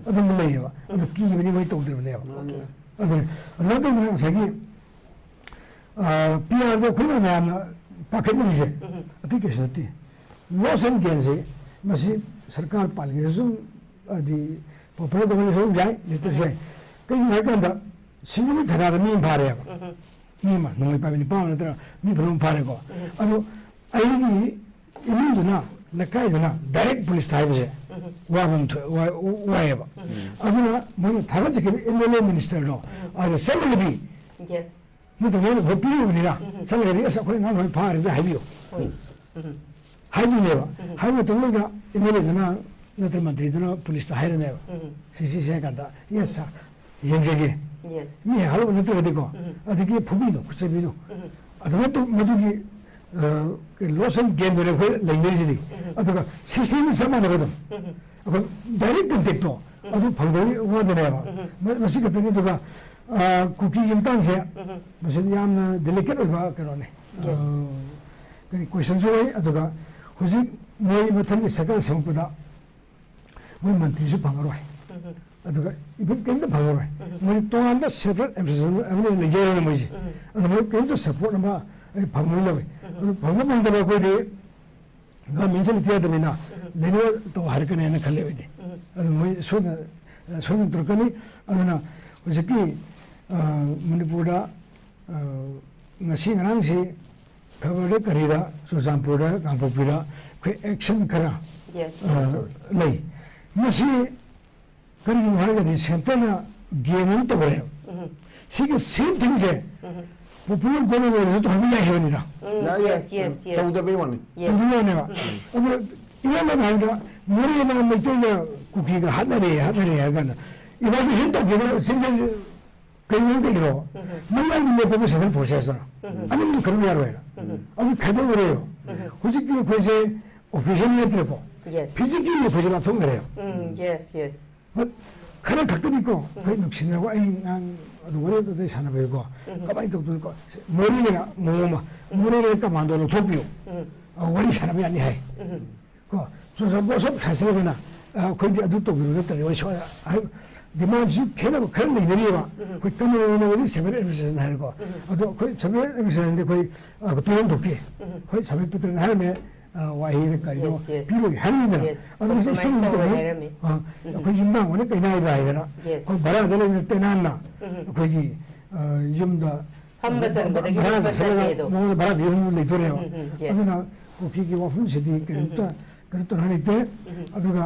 ꯑꯗꯨꯝ ꯂꯩꯌꯦꯕ꯫ ꯑꯗꯨ ꯀꯤꯕꯅꯤ ꯃꯣꯏ ꯇꯧꯗ꯭ꯔꯤꯕꯅꯦꯕ꯫ ꯑꯗꯨꯅ ꯑꯗꯨꯃꯥꯏꯅ ꯇꯧꯗꯅ ꯉꯁꯥꯏꯒꯤ, ꯑ, P R ꯗ ꯑꯩꯈꯣꯏꯅ ꯃꯌꯥꯝꯅ ꯄꯥꯈꯠꯅꯔꯤꯁꯦ ꯑꯇꯩ ꯀꯩꯁꯨ ꯅꯠꯇꯦ꯫ Loss and gain ꯁꯦ ꯃꯁꯤ ꯁꯔꯀꯥꯔ ꯄꯥꯜꯂꯤꯉꯩꯗꯁꯨ ꯑꯗꯨꯝ, ꯍꯥꯏꯗꯤ, popular governance ꯁꯨ ꯌꯥꯏ, ꯂꯩꯇ꯭ꯔꯁꯨ ꯌꯥꯏ꯫ ꯀꯩꯒꯤꯅꯣ ꯍꯥꯏꯀꯥꯟꯗ ꯁꯤꯡꯖꯃꯩ ꯊꯅꯥꯗ ꯃꯤ ꯑꯃ ꯐꯥꯔꯦꯕ꯫ ꯃꯤ ꯑꯃ, ꯅꯣꯡꯃꯩ ꯄꯥꯏꯕ ꯅꯨꯄꯥ ꯑꯃ ꯅꯠꯇ꯭ꯔꯒ ꯃꯤ ꯐꯅꯌꯥꯝ ꯐꯥꯔꯦꯀꯣ꯫ ꯑꯗꯣ ꯑꯩꯒꯤ ꯏꯃꯨꯡꯗꯨꯅ, ꯂꯩꯀꯥꯏꯗꯨꯅ direct ꯄꯨꯂꯤꯁꯇ ꯍꯥꯏꯕꯁꯦ ꯋꯥꯐꯝ ꯊꯣꯛ-, ꯋꯥ-, ꯋꯥꯏꯌꯦꯕ꯫ ꯑꯗꯨꯅ ꯃꯣꯏꯅ ꯊꯥꯒꯠꯆꯈꯤꯕ M L A minister ꯗꯣ ꯑꯗꯨꯗ ꯆꯠꯂꯒꯗꯤ, ꯌꯦꯁ꯫ ꯅꯠꯇ꯭ꯔꯒ ꯃꯣꯏꯅ ꯚꯣꯠ ꯄꯤꯔꯨꯕꯅꯤꯅ ꯆꯠꯂꯒꯗꯤ, "ꯑꯁ, ꯑꯩꯈꯣꯏ ꯑꯉꯥꯡ ꯈꯔ ꯐꯥꯈ꯭ꯔꯦ" ꯍꯥꯏꯕꯤꯌꯨ꯫ ꯍꯣꯏ꯫ ꯍꯥꯏꯗꯣꯏꯅꯦꯕ꯫ ꯍꯥꯏꯕ ꯃꯇꯝꯗꯨꯗ M L A ꯗꯨꯅ ꯅꯠꯇ꯭ꯔ ꯃꯟꯇ꯭ꯔꯤꯗꯨꯅ ꯄꯨꯂꯤꯁꯇ ꯍꯥꯏꯔꯅꯦꯕ꯫ ꯁꯤ, ꯁꯤ, ꯁꯤ ꯍꯥꯏ ꯀꯥꯟꯗ, "Yes sir, ꯌꯦꯡꯖꯒꯦ"꯫ ꯌꯦꯁ꯫ ꯃꯤ ꯍꯦꯛ ꯍꯜꯂꯛꯄ ꯅꯠꯇ꯭ꯔꯒꯗꯤꯀꯣ, ꯑꯗꯒꯤ ꯐꯨꯕꯤꯅꯣ, ꯈꯨꯠꯆꯩꯕꯤꯅꯣ꯫ ꯑꯗꯨꯃꯥꯏꯅ ꯇꯧ-, ꯃꯗꯨꯒꯤ, ꯑ, ꯀꯩ, loss and gain ꯗꯨꯅꯦ ꯑꯩꯈꯣꯏ ꯂꯩꯅꯔꯤꯁꯤꯗꯤ꯫ ꯑꯗꯨꯒ system ꯗꯤ ꯆꯞ ꯃꯥꯟꯅꯕ ꯑꯗꯨꯝ꯫ ꯑꯩꯈꯣꯏ direct contact ꯇꯣ ꯑꯗꯨ ꯐꯪꯗꯕꯒꯤ ꯋꯥꯗꯅꯦꯕ꯫ ꯃ-, ꯃꯁꯤ ꯈꯛꯇꯅꯤ꯫ ꯑꯗꯨꯒ ꯑ, ꯀꯨꯀꯤꯒꯤ ꯃꯇꯥꯡꯁꯦ, ꯎꯝ꯫ ꯃꯁꯤꯗꯤ ꯌꯥꯝꯅ delicate ꯑꯣꯏꯕ ꯀꯩꯅꯣꯅꯤ꯫ Yes꯫ ꯑ, ꯀꯔꯤ questionꯁꯨ ꯑꯣꯏ, ꯑꯗꯨꯒ ꯍꯧꯖꯤꯛ ꯃꯣꯏ ꯃꯊꯪꯒꯤ ꯁꯔꯀꯥꯔ ꯁꯦꯝꯃꯛꯄꯗ ꯃꯣꯏ ꯃꯟꯇ꯭ꯔꯤꯁꯨ ꯐꯪꯉꯔꯣꯏ꯫ ꯎꯝ꯫ ꯑꯗꯨꯒ even ꯀꯔꯤꯝꯇ ꯐꯪꯉꯔꯣꯏ꯫ ꯎꯝ꯫ ꯃꯣꯏ ꯇꯣꯉꯥꯟꯕ separate administration ꯑꯃ ꯂꯩꯖꯔꯦ ꯃꯣꯏꯁꯦ꯫ ꯎꯝ꯫ ꯑꯗꯨ ꯃꯣꯏ ꯀꯔꯤꯝꯇ support ꯑꯃ ꯑꯩ ꯐꯪꯉꯣꯏꯗꯕ꯫ ꯎꯝ꯫ ꯑꯗꯨ ꯐꯪꯕ ꯐꯪꯗꯕ ꯑꯩꯈꯣꯏꯗꯤ governmentꯁꯦ ꯂꯩꯇ ꯌꯥꯗꯕꯅꯤꯅ ꯎꯝ꯫ ꯂꯩꯅꯕ ꯇꯧ ꯍꯥꯏꯔꯛꯀꯅꯦꯅ ꯈꯜꯂꯦ ꯑꯩꯗꯤ꯫ ꯎꯝ꯫ ꯑꯗꯨ ꯃꯣꯏ ꯁꯣꯏꯗꯅ, ꯁꯣꯏꯗꯅ ꯇꯧꯔꯛꯀꯅꯤ꯫ ꯑꯗꯨꯅ ꯍꯧꯖꯤꯛꯀꯤ, ꯑ, ꯃꯅꯤꯄꯨꯔꯗ, ꯑ, ꯉꯁꯤ ꯉꯔꯥꯡꯁꯤ ꯈꯕꯔꯗ ꯀꯔꯤꯗ ꯆꯨꯔꯆꯥꯟꯄꯨꯔꯗ, ꯀꯥꯡꯄꯣꯛꯄꯤꯗ ꯑꯩꯈꯣꯏ action ꯈꯔ, Yes꯫ ꯑ, ꯂꯩ꯫ ꯃꯁꯤ ꯀꯔꯤꯒꯤꯅꯣ ꯍꯥꯏꯔꯒꯗꯤ centreꯅ game ꯑꯃ ꯇꯧꯔꯦ꯫ ꯎꯝ꯫ ꯁꯤꯒꯤ same thingꯁꯦ ꯎꯝ꯫ Popular government ꯑꯣꯏꯔꯁꯨ ꯇꯧꯍꯟꯕ ꯌꯥꯏ ꯍꯥꯏꯕꯅꯤꯗ꯫ ꯎꯝ, ꯌꯥꯏ, ꯌꯥꯏ꯫ Yes, yes, yes꯫ ꯇꯧꯗꯕꯩ ꯋꯥꯅꯤ꯫ Yes꯫ ꯇꯧꯗꯕꯩ ꯋꯥꯅꯦꯕ꯫ ꯎꯝ꯫ ꯑꯗꯣ ꯏꯔꯥꯡ ꯂꯩꯕ ꯍꯥꯏꯕꯗ ꯃꯣꯔꯦꯅ ꯃꯩꯇꯩꯅ ꯀꯨꯀꯤꯒ ꯍꯥꯠꯅꯔꯦ, ꯍꯥꯠꯅꯔꯦ ꯍꯥꯏꯔ ꯀꯥꯟꯗ evacuation ꯇꯧꯈꯤꯕ ꯁꯤꯁꯦ ꯀꯩꯅꯣ ꯀꯩꯒꯤꯅꯣ? ꯎꯝ꯫ ꯃꯌꯥꯏꯗ ꯂꯦꯞꯄꯕꯨ central forcesꯇꯨꯅ ꯎꯝ꯫ ꯑꯅꯤꯃꯛ ꯈꯟꯕ ꯌꯥꯔꯣꯏꯅ꯫ ꯎꯝ꯫ ꯑꯗꯨ ꯈꯥꯏꯗꯣꯛꯎꯔꯦꯕ꯫ ꯎꯝ꯫ ꯍꯧꯖꯤꯛꯇꯤ ꯑꯩꯈꯣꯏꯁꯦ official ꯅꯠꯇ꯭ꯔꯦꯀꯣ꯫ Yes꯫ Physically ꯑꯩꯈꯣꯏꯁꯦ ꯂꯥꯞꯊꯣꯛꯅꯔꯦꯕ꯫ ꯎꯝ, yes, yes꯫ But ꯈꯔ ꯈꯛꯇꯅꯤꯀꯣ, ꯑꯩꯈꯣꯏ ꯎꯝ꯫ ꯅꯨꯡꯁꯤꯅꯕ ꯑꯩ ꯉꯥꯡ ꯑꯗꯨ ꯋꯥꯔꯤ ꯑꯗꯨꯗꯩ ꯁꯥꯟꯅꯕꯒꯤꯀꯣ, ꯎꯝ꯫ ꯀꯃꯥꯏꯅ ꯇꯧꯗꯣꯏꯅꯣ? ꯃꯣꯔꯦꯅ ꯃꯑꯣꯡ ꯑꯃ, ꯎꯝ꯫ ꯃꯣꯔꯦꯗ commando ꯂꯧꯊꯣꯛꯄꯤꯌꯨ꯫ ꯎꯝ꯫ ꯑ, ꯋꯥꯔꯤ ꯁꯥꯟꯅꯕ ꯌꯥꯅꯤ ꯍꯥꯏ꯫ ꯎꯝ꯫ ꯀꯣ, ꯆꯨꯔꯆꯥꯟꯄꯨꯔ ꯑꯁꯣꯝ side ꯆꯠꯂꯒꯅ, ꯑ, ꯑꯩꯈꯣꯏꯗꯤ ꯑꯗꯨ ꯇꯧꯕꯤꯔꯣ ꯅꯠꯇ꯭ꯔꯗꯤ ꯋꯥꯔꯤ ꯁꯥ-, ꯍꯥꯏ, demandꯁꯤ ꯈꯦꯠꯅꯕ ꯈꯔ ꯂꯩꯅꯔꯤꯕ꯫ ꯎꯝ꯫ ꯑꯩꯈꯣꯏ common ꯑꯣꯏꯅꯕꯗꯤ separate administration ꯍꯥꯏꯔꯦꯀꯣ꯫ ꯎꯝ꯫ ꯑꯗꯣ ꯑꯩꯈꯣꯏ separate administrationꯗꯤ ꯑꯩꯈꯣꯏ, ꯑ, ꯄꯤꯐꯝ ꯊꯣꯛꯇꯦ꯫ ꯎꯝ꯫ ꯑꯩꯈꯣꯏ separate ꯄꯤꯗ꯭ꯔꯦꯅ ꯍꯥꯏꯔꯝꯃꯦ꯫ ꯑ, ꯋꯥꯍꯩꯅ ꯀꯔꯤꯅꯣ Yes, yes꯫ ꯄꯤꯔꯣꯏ ꯍꯥꯏꯔꯤꯗꯅ꯫ Yes, ꯑꯗꯨ ꯃꯁꯤ compromise ꯏꯁꯇꯦꯠ ꯇꯧꯔꯣꯏ ꯇꯧꯕ ꯍꯥꯏꯔꯝꯃꯤ꯫ ꯑ, ꯎꯝ꯫ ꯑꯩꯈꯣꯏ ꯌꯨꯝꯅꯥꯡ ꯑꯣꯏꯅ ꯀꯩꯅ ꯍꯥꯏꯕ ꯍꯥꯏꯗꯅ꯫ Yes꯫ ꯑꯩꯈꯣꯏ ꯚꯔꯥꯗ ꯂꯩꯕ ꯇꯦꯅꯥꯟꯅ ꯎꯝ꯫ ꯑꯩꯈꯣꯏꯒꯤ, ꯑ, ꯌꯨꯝꯗ ꯐꯝꯕ ꯆꯟꯕꯗꯒꯤ ꯚꯔꯥ ꯂꯨꯄꯥ ꯆꯠꯁꯤꯜꯂꯒ ꯆꯠꯂꯦꯗꯣ꯫ ꯃꯉꯣꯟꯗ ꯚꯔꯥ ꯄꯤꯕ ꯂꯩꯗꯣꯔꯦꯕ꯫ ꯎꯝ, ꯎꯝ, yes꯫ ꯑꯗꯨꯅ ꯀꯨꯀꯤꯒꯤ ꯋꯥꯐꯝꯁꯤꯗꯤ ꯀꯔꯤꯝꯇ ꯎꯝ꯫ ꯀꯩꯅꯣ ꯇꯧꯅꯤꯡꯉꯥꯏ ꯂꯩꯇꯦ꯫ ꯎꯝ꯫ ꯑꯗꯨꯒ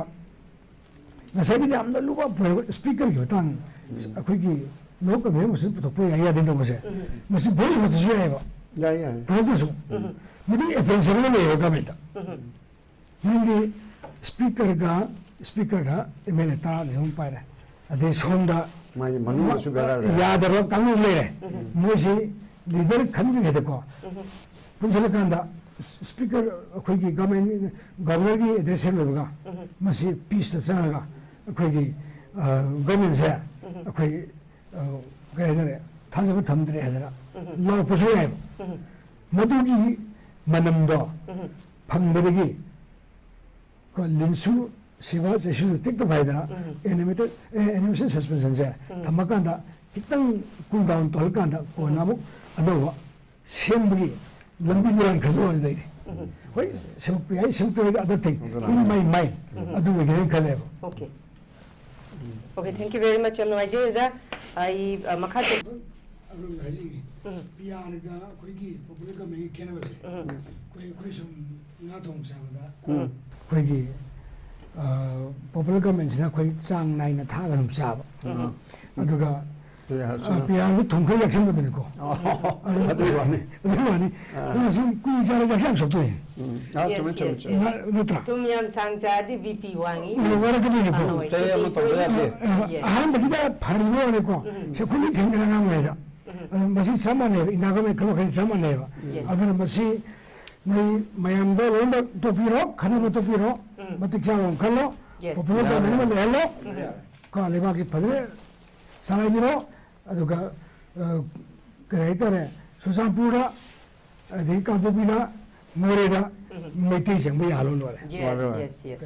ꯉꯁꯥꯏꯒꯤꯗꯤ ꯌꯥꯝꯅ ꯂꯨꯕ ꯄꯣꯏꯟ, speakerꯒꯤ ꯃꯇꯥꯡ, ꯎꯝ꯫ ꯑꯩꯈꯣꯏꯒꯤ law convention ꯄꯨꯊꯣꯛꯄ ꯌꯥꯏ ꯌꯥꯗꯦ ꯇꯧꯕꯁꯦ꯫ ꯎꯝ꯫ ꯃꯁꯤ voice voteꯇꯁꯨ ꯌꯥꯏꯑꯕ꯫ ꯌꯥꯏ, ꯌꯥꯏ꯫ Voteꯇꯁꯨ꯫ ꯎꯝ꯫ ꯃꯗꯨꯒꯤ appealꯁꯦ ꯑꯃ ꯂꯩꯌꯦꯕ governmentꯇ꯫ ꯎꯝ꯫ ꯅꯪꯒꯤ speakerꯒ, speakerꯗ MLA ꯇꯔꯥꯅꯤ ꯑꯍꯨꯝ ꯄꯥꯏꯔꯦ꯫ ꯑꯗꯩ ꯁꯣꯝꯗ ꯃꯥꯒꯤ ꯃꯅꯨꯡꯗꯁꯨ ꯕꯦꯔꯥ ꯂꯩꯔꯦ꯫ ꯌꯥꯗꯕ ꯀꯥꯡꯕꯨ ꯂꯩꯔꯦ꯫ ꯎꯝ꯫ ꯃꯣꯏꯁꯤ leader ꯈꯟꯗ꯭ꯔꯤꯉꯩꯗꯀꯣ, ꯎꯝ꯫ ꯄꯨꯟꯁꯤꯜꯂꯀꯥꯟꯗ speaker ꯑꯩꯈꯣꯏꯒꯤ government, governorꯒꯤ addressꯁꯦ ꯂꯣꯏꯕꯒ ꯎꯝ꯫ ꯃꯁꯤ peaceꯇ ꯆꯪꯉꯒ ꯑꯩꯈꯣꯏꯒꯤ, ꯑ, governmentꯁꯦ ꯎꯝ꯫ ꯑꯩꯈꯣꯏ, ꯑ, ꯀꯩ ꯍꯥꯏꯇꯥꯔꯦ, ꯊꯥꯖꯕ ꯊꯝꯗ꯭ꯔꯦ ꯍꯥꯏꯗꯅ ꯂꯥꯎꯔꯛꯄꯁꯨ ꯌꯥꯏꯑꯕ꯫ ꯃꯗꯨꯒꯤ ꯃꯅꯝꯗꯣ ꯐꯪꯕꯗꯒꯤ ꯀꯣ, ꯂꯤꯟꯁꯨ ꯁꯤꯕ ꯆꯩꯁꯨꯁꯨ ꯇꯦꯛꯇ ꯐꯥꯏꯗꯅ ꯑꯦꯅꯤꯃꯦꯇꯦꯠ ꯑꯦꯅꯤꯃꯦꯁꯟ ꯁꯁꯄꯦꯟꯁꯟꯁꯦ ꯊꯝꯃꯀꯥꯟꯗ ꯈꯤꯇꯪ ꯀꯨꯜ ꯗꯥꯎꯟ ꯇꯧꯍꯜꯂꯀꯥꯟꯗ ꯀꯣꯟꯅ ꯑꯃꯨꯛ ꯑꯅꯧꯕ ꯁꯦꯝꯕꯒꯤ ꯂꯝꯕꯤꯗꯨ ꯂꯥꯟ ꯈꯟꯕ ꯋꯥꯅꯤꯗ ꯑꯩꯗꯤ꯫ ꯍꯣꯏ, ꯁꯦꯝꯃꯛꯄ ꯌꯥꯏ, ꯁꯦꯝꯃꯛꯇꯕ ꯌꯥꯏ, ꯑꯗꯨ ꯊꯤꯡ ꯑꯗꯨꯅ ꯏꯟ ꯃꯥꯏ ꯃꯥꯏꯟ ꯑꯗꯨ ꯑꯣꯏꯒꯅꯤ ꯈꯜꯂꯦꯕ꯫ Okay. Okay, thank you very much. ꯌꯥꯝ ꯅꯨꯡꯉꯥꯏꯖꯩ ꯑꯣꯖꯥ꯫ ꯑꯩ ꯑ, ꯃꯈꯥ ꯆꯠ- ꯑꯗꯨ ꯍꯥꯏꯖꯒꯦ꯫ ꯎꯝ. ꯄꯤ ꯑꯥꯔꯒ ꯑꯩꯈꯣꯏꯒꯤ ꯄꯣꯄꯨꯂꯔ ꯒꯃꯦꯟꯒꯤ ꯈꯦꯠꯅꯕꯁꯦ ꯎꯝ. ꯑꯩꯈꯣꯏ ꯑꯩꯈꯣꯏ ꯁꯨꯝ ꯉꯥ ꯊꯣꯡꯕ ꯆꯥꯕꯗ ꯎꯝ. ꯑꯩꯈꯣꯏꯒꯤ ꯄꯣꯄꯨꯂꯔ ꯒꯃꯦꯟꯁꯤꯅ ꯑꯩꯈꯣꯏ ꯆꯥꯡ ꯅꯥꯏꯅ ꯊꯥꯛꯑꯒ ꯑꯗꯨꯝ ꯆꯥꯕ꯫ ꯎꯝ. ꯑꯗꯨꯒ ꯄꯤ ꯑꯥꯔꯁꯨ ꯑ, ꯄꯤ ꯑꯥꯔꯁꯦ ꯊꯨꯝ ꯈꯔ ꯌꯥꯛꯁꯟꯕꯗꯨꯅꯤꯀꯣ꯫ ꯑꯗꯨꯒꯤ ꯋꯥꯅꯤ꯫ ꯑꯗꯨꯒꯤ ꯋꯥꯅꯤ꯫ ꯉꯥꯁꯤ ꯀꯨꯏ ꯆꯥꯔꯗꯤ ꯍꯛꯆꯥꯡ ꯁꯣꯛꯇꯣꯏꯅꯤ꯫ ꯎꯝ. ꯑꯥ, Yes, ꯆꯨꯝꯃꯦ, ꯆꯨꯝꯃꯦ, yes, ꯆꯨꯝꯃꯦ꯫ yes. ꯅ- ꯅꯠꯇ꯭ꯔꯥ? ꯊꯨꯝ ꯌꯥꯝ ꯁꯥꯡ ꯆꯥꯔꯗꯤ ꯕꯤ ꯄꯤ ꯋꯥꯡꯉꯤ꯫ ꯎꯝ, ꯋꯥꯔꯛꯀꯗꯣꯏꯅꯤꯀꯣ꯫ ꯑꯍꯣꯏ, ꯆꯍꯤ ꯑꯃ ꯕꯤ ꯄꯤ ꯇꯧꯕ ꯁꯣꯏ- ꯌꯥꯗꯦ꯫ ꯑ, Yes. ꯑꯍꯥꯟꯕꯒꯤꯗ ꯐꯔꯤꯕ ꯋꯥꯅꯤꯀꯣ꯫ ꯎꯝ. ꯁꯦ ꯑꯩꯈꯣꯏ ꯂꯣꯏ ꯊꯦꯡꯅꯔ ꯉꯥꯡꯕ ꯍꯥꯏꯗ꯫ ꯎꯝ. ꯑ, ꯃꯁꯤ ꯆꯞ ꯃꯥꯟꯅꯩꯕ꯫ ꯏꯟꯗꯤꯌꯥ ꯒꯃꯦꯟ ꯈꯜꯂꯣ, ꯑꯩꯈꯣꯏ ꯆꯞ ꯃꯥꯟꯅꯩꯕ꯫ Yes. ꯑꯗꯨꯅ ꯃꯁꯤ ꯅꯣꯏ ꯃꯌꯥꯝꯗ ꯂꯣꯏꯅꯃꯛ ꯇꯣꯛꯄꯤꯔꯣ, ꯈꯟꯅꯕ ꯇꯣꯛꯄꯤꯔꯣ, ꯎꯝ. ꯃꯇꯤꯛ ꯆꯥꯕ ꯑꯃ ꯈꯜꯂꯣ, Yes. ꯄꯣꯄꯨꯂꯔ ꯒꯃꯦꯟ ꯑꯃ ꯂꯩꯍꯜꯂꯣ꯫ ꯎꯝ. ꯀꯣ, ꯂꯩꯕꯥꯛꯀꯤ ꯐꯖꯅ ꯆꯂꯥꯏꯕꯤꯔꯣ꯫ ꯑꯗꯨꯒ ꯑ, ꯀꯔꯤ ꯍꯥꯏꯇꯥꯔꯦ, ꯆꯨꯔꯆꯥꯟꯄꯨꯔꯗ, ꯑꯗꯒꯤ ꯀꯥꯡꯄꯣꯛꯄꯤꯗ, ꯃꯣꯔꯦꯗ ꯎꯝ. ꯃꯩꯇꯩ ꯆꯪꯕ ꯌꯥꯍꯜꯂꯣ, ꯂꯣꯏꯔꯦ꯫ Yes, ꯃꯥꯅꯦ, ꯃꯥꯅꯦ꯫ Yes, yes.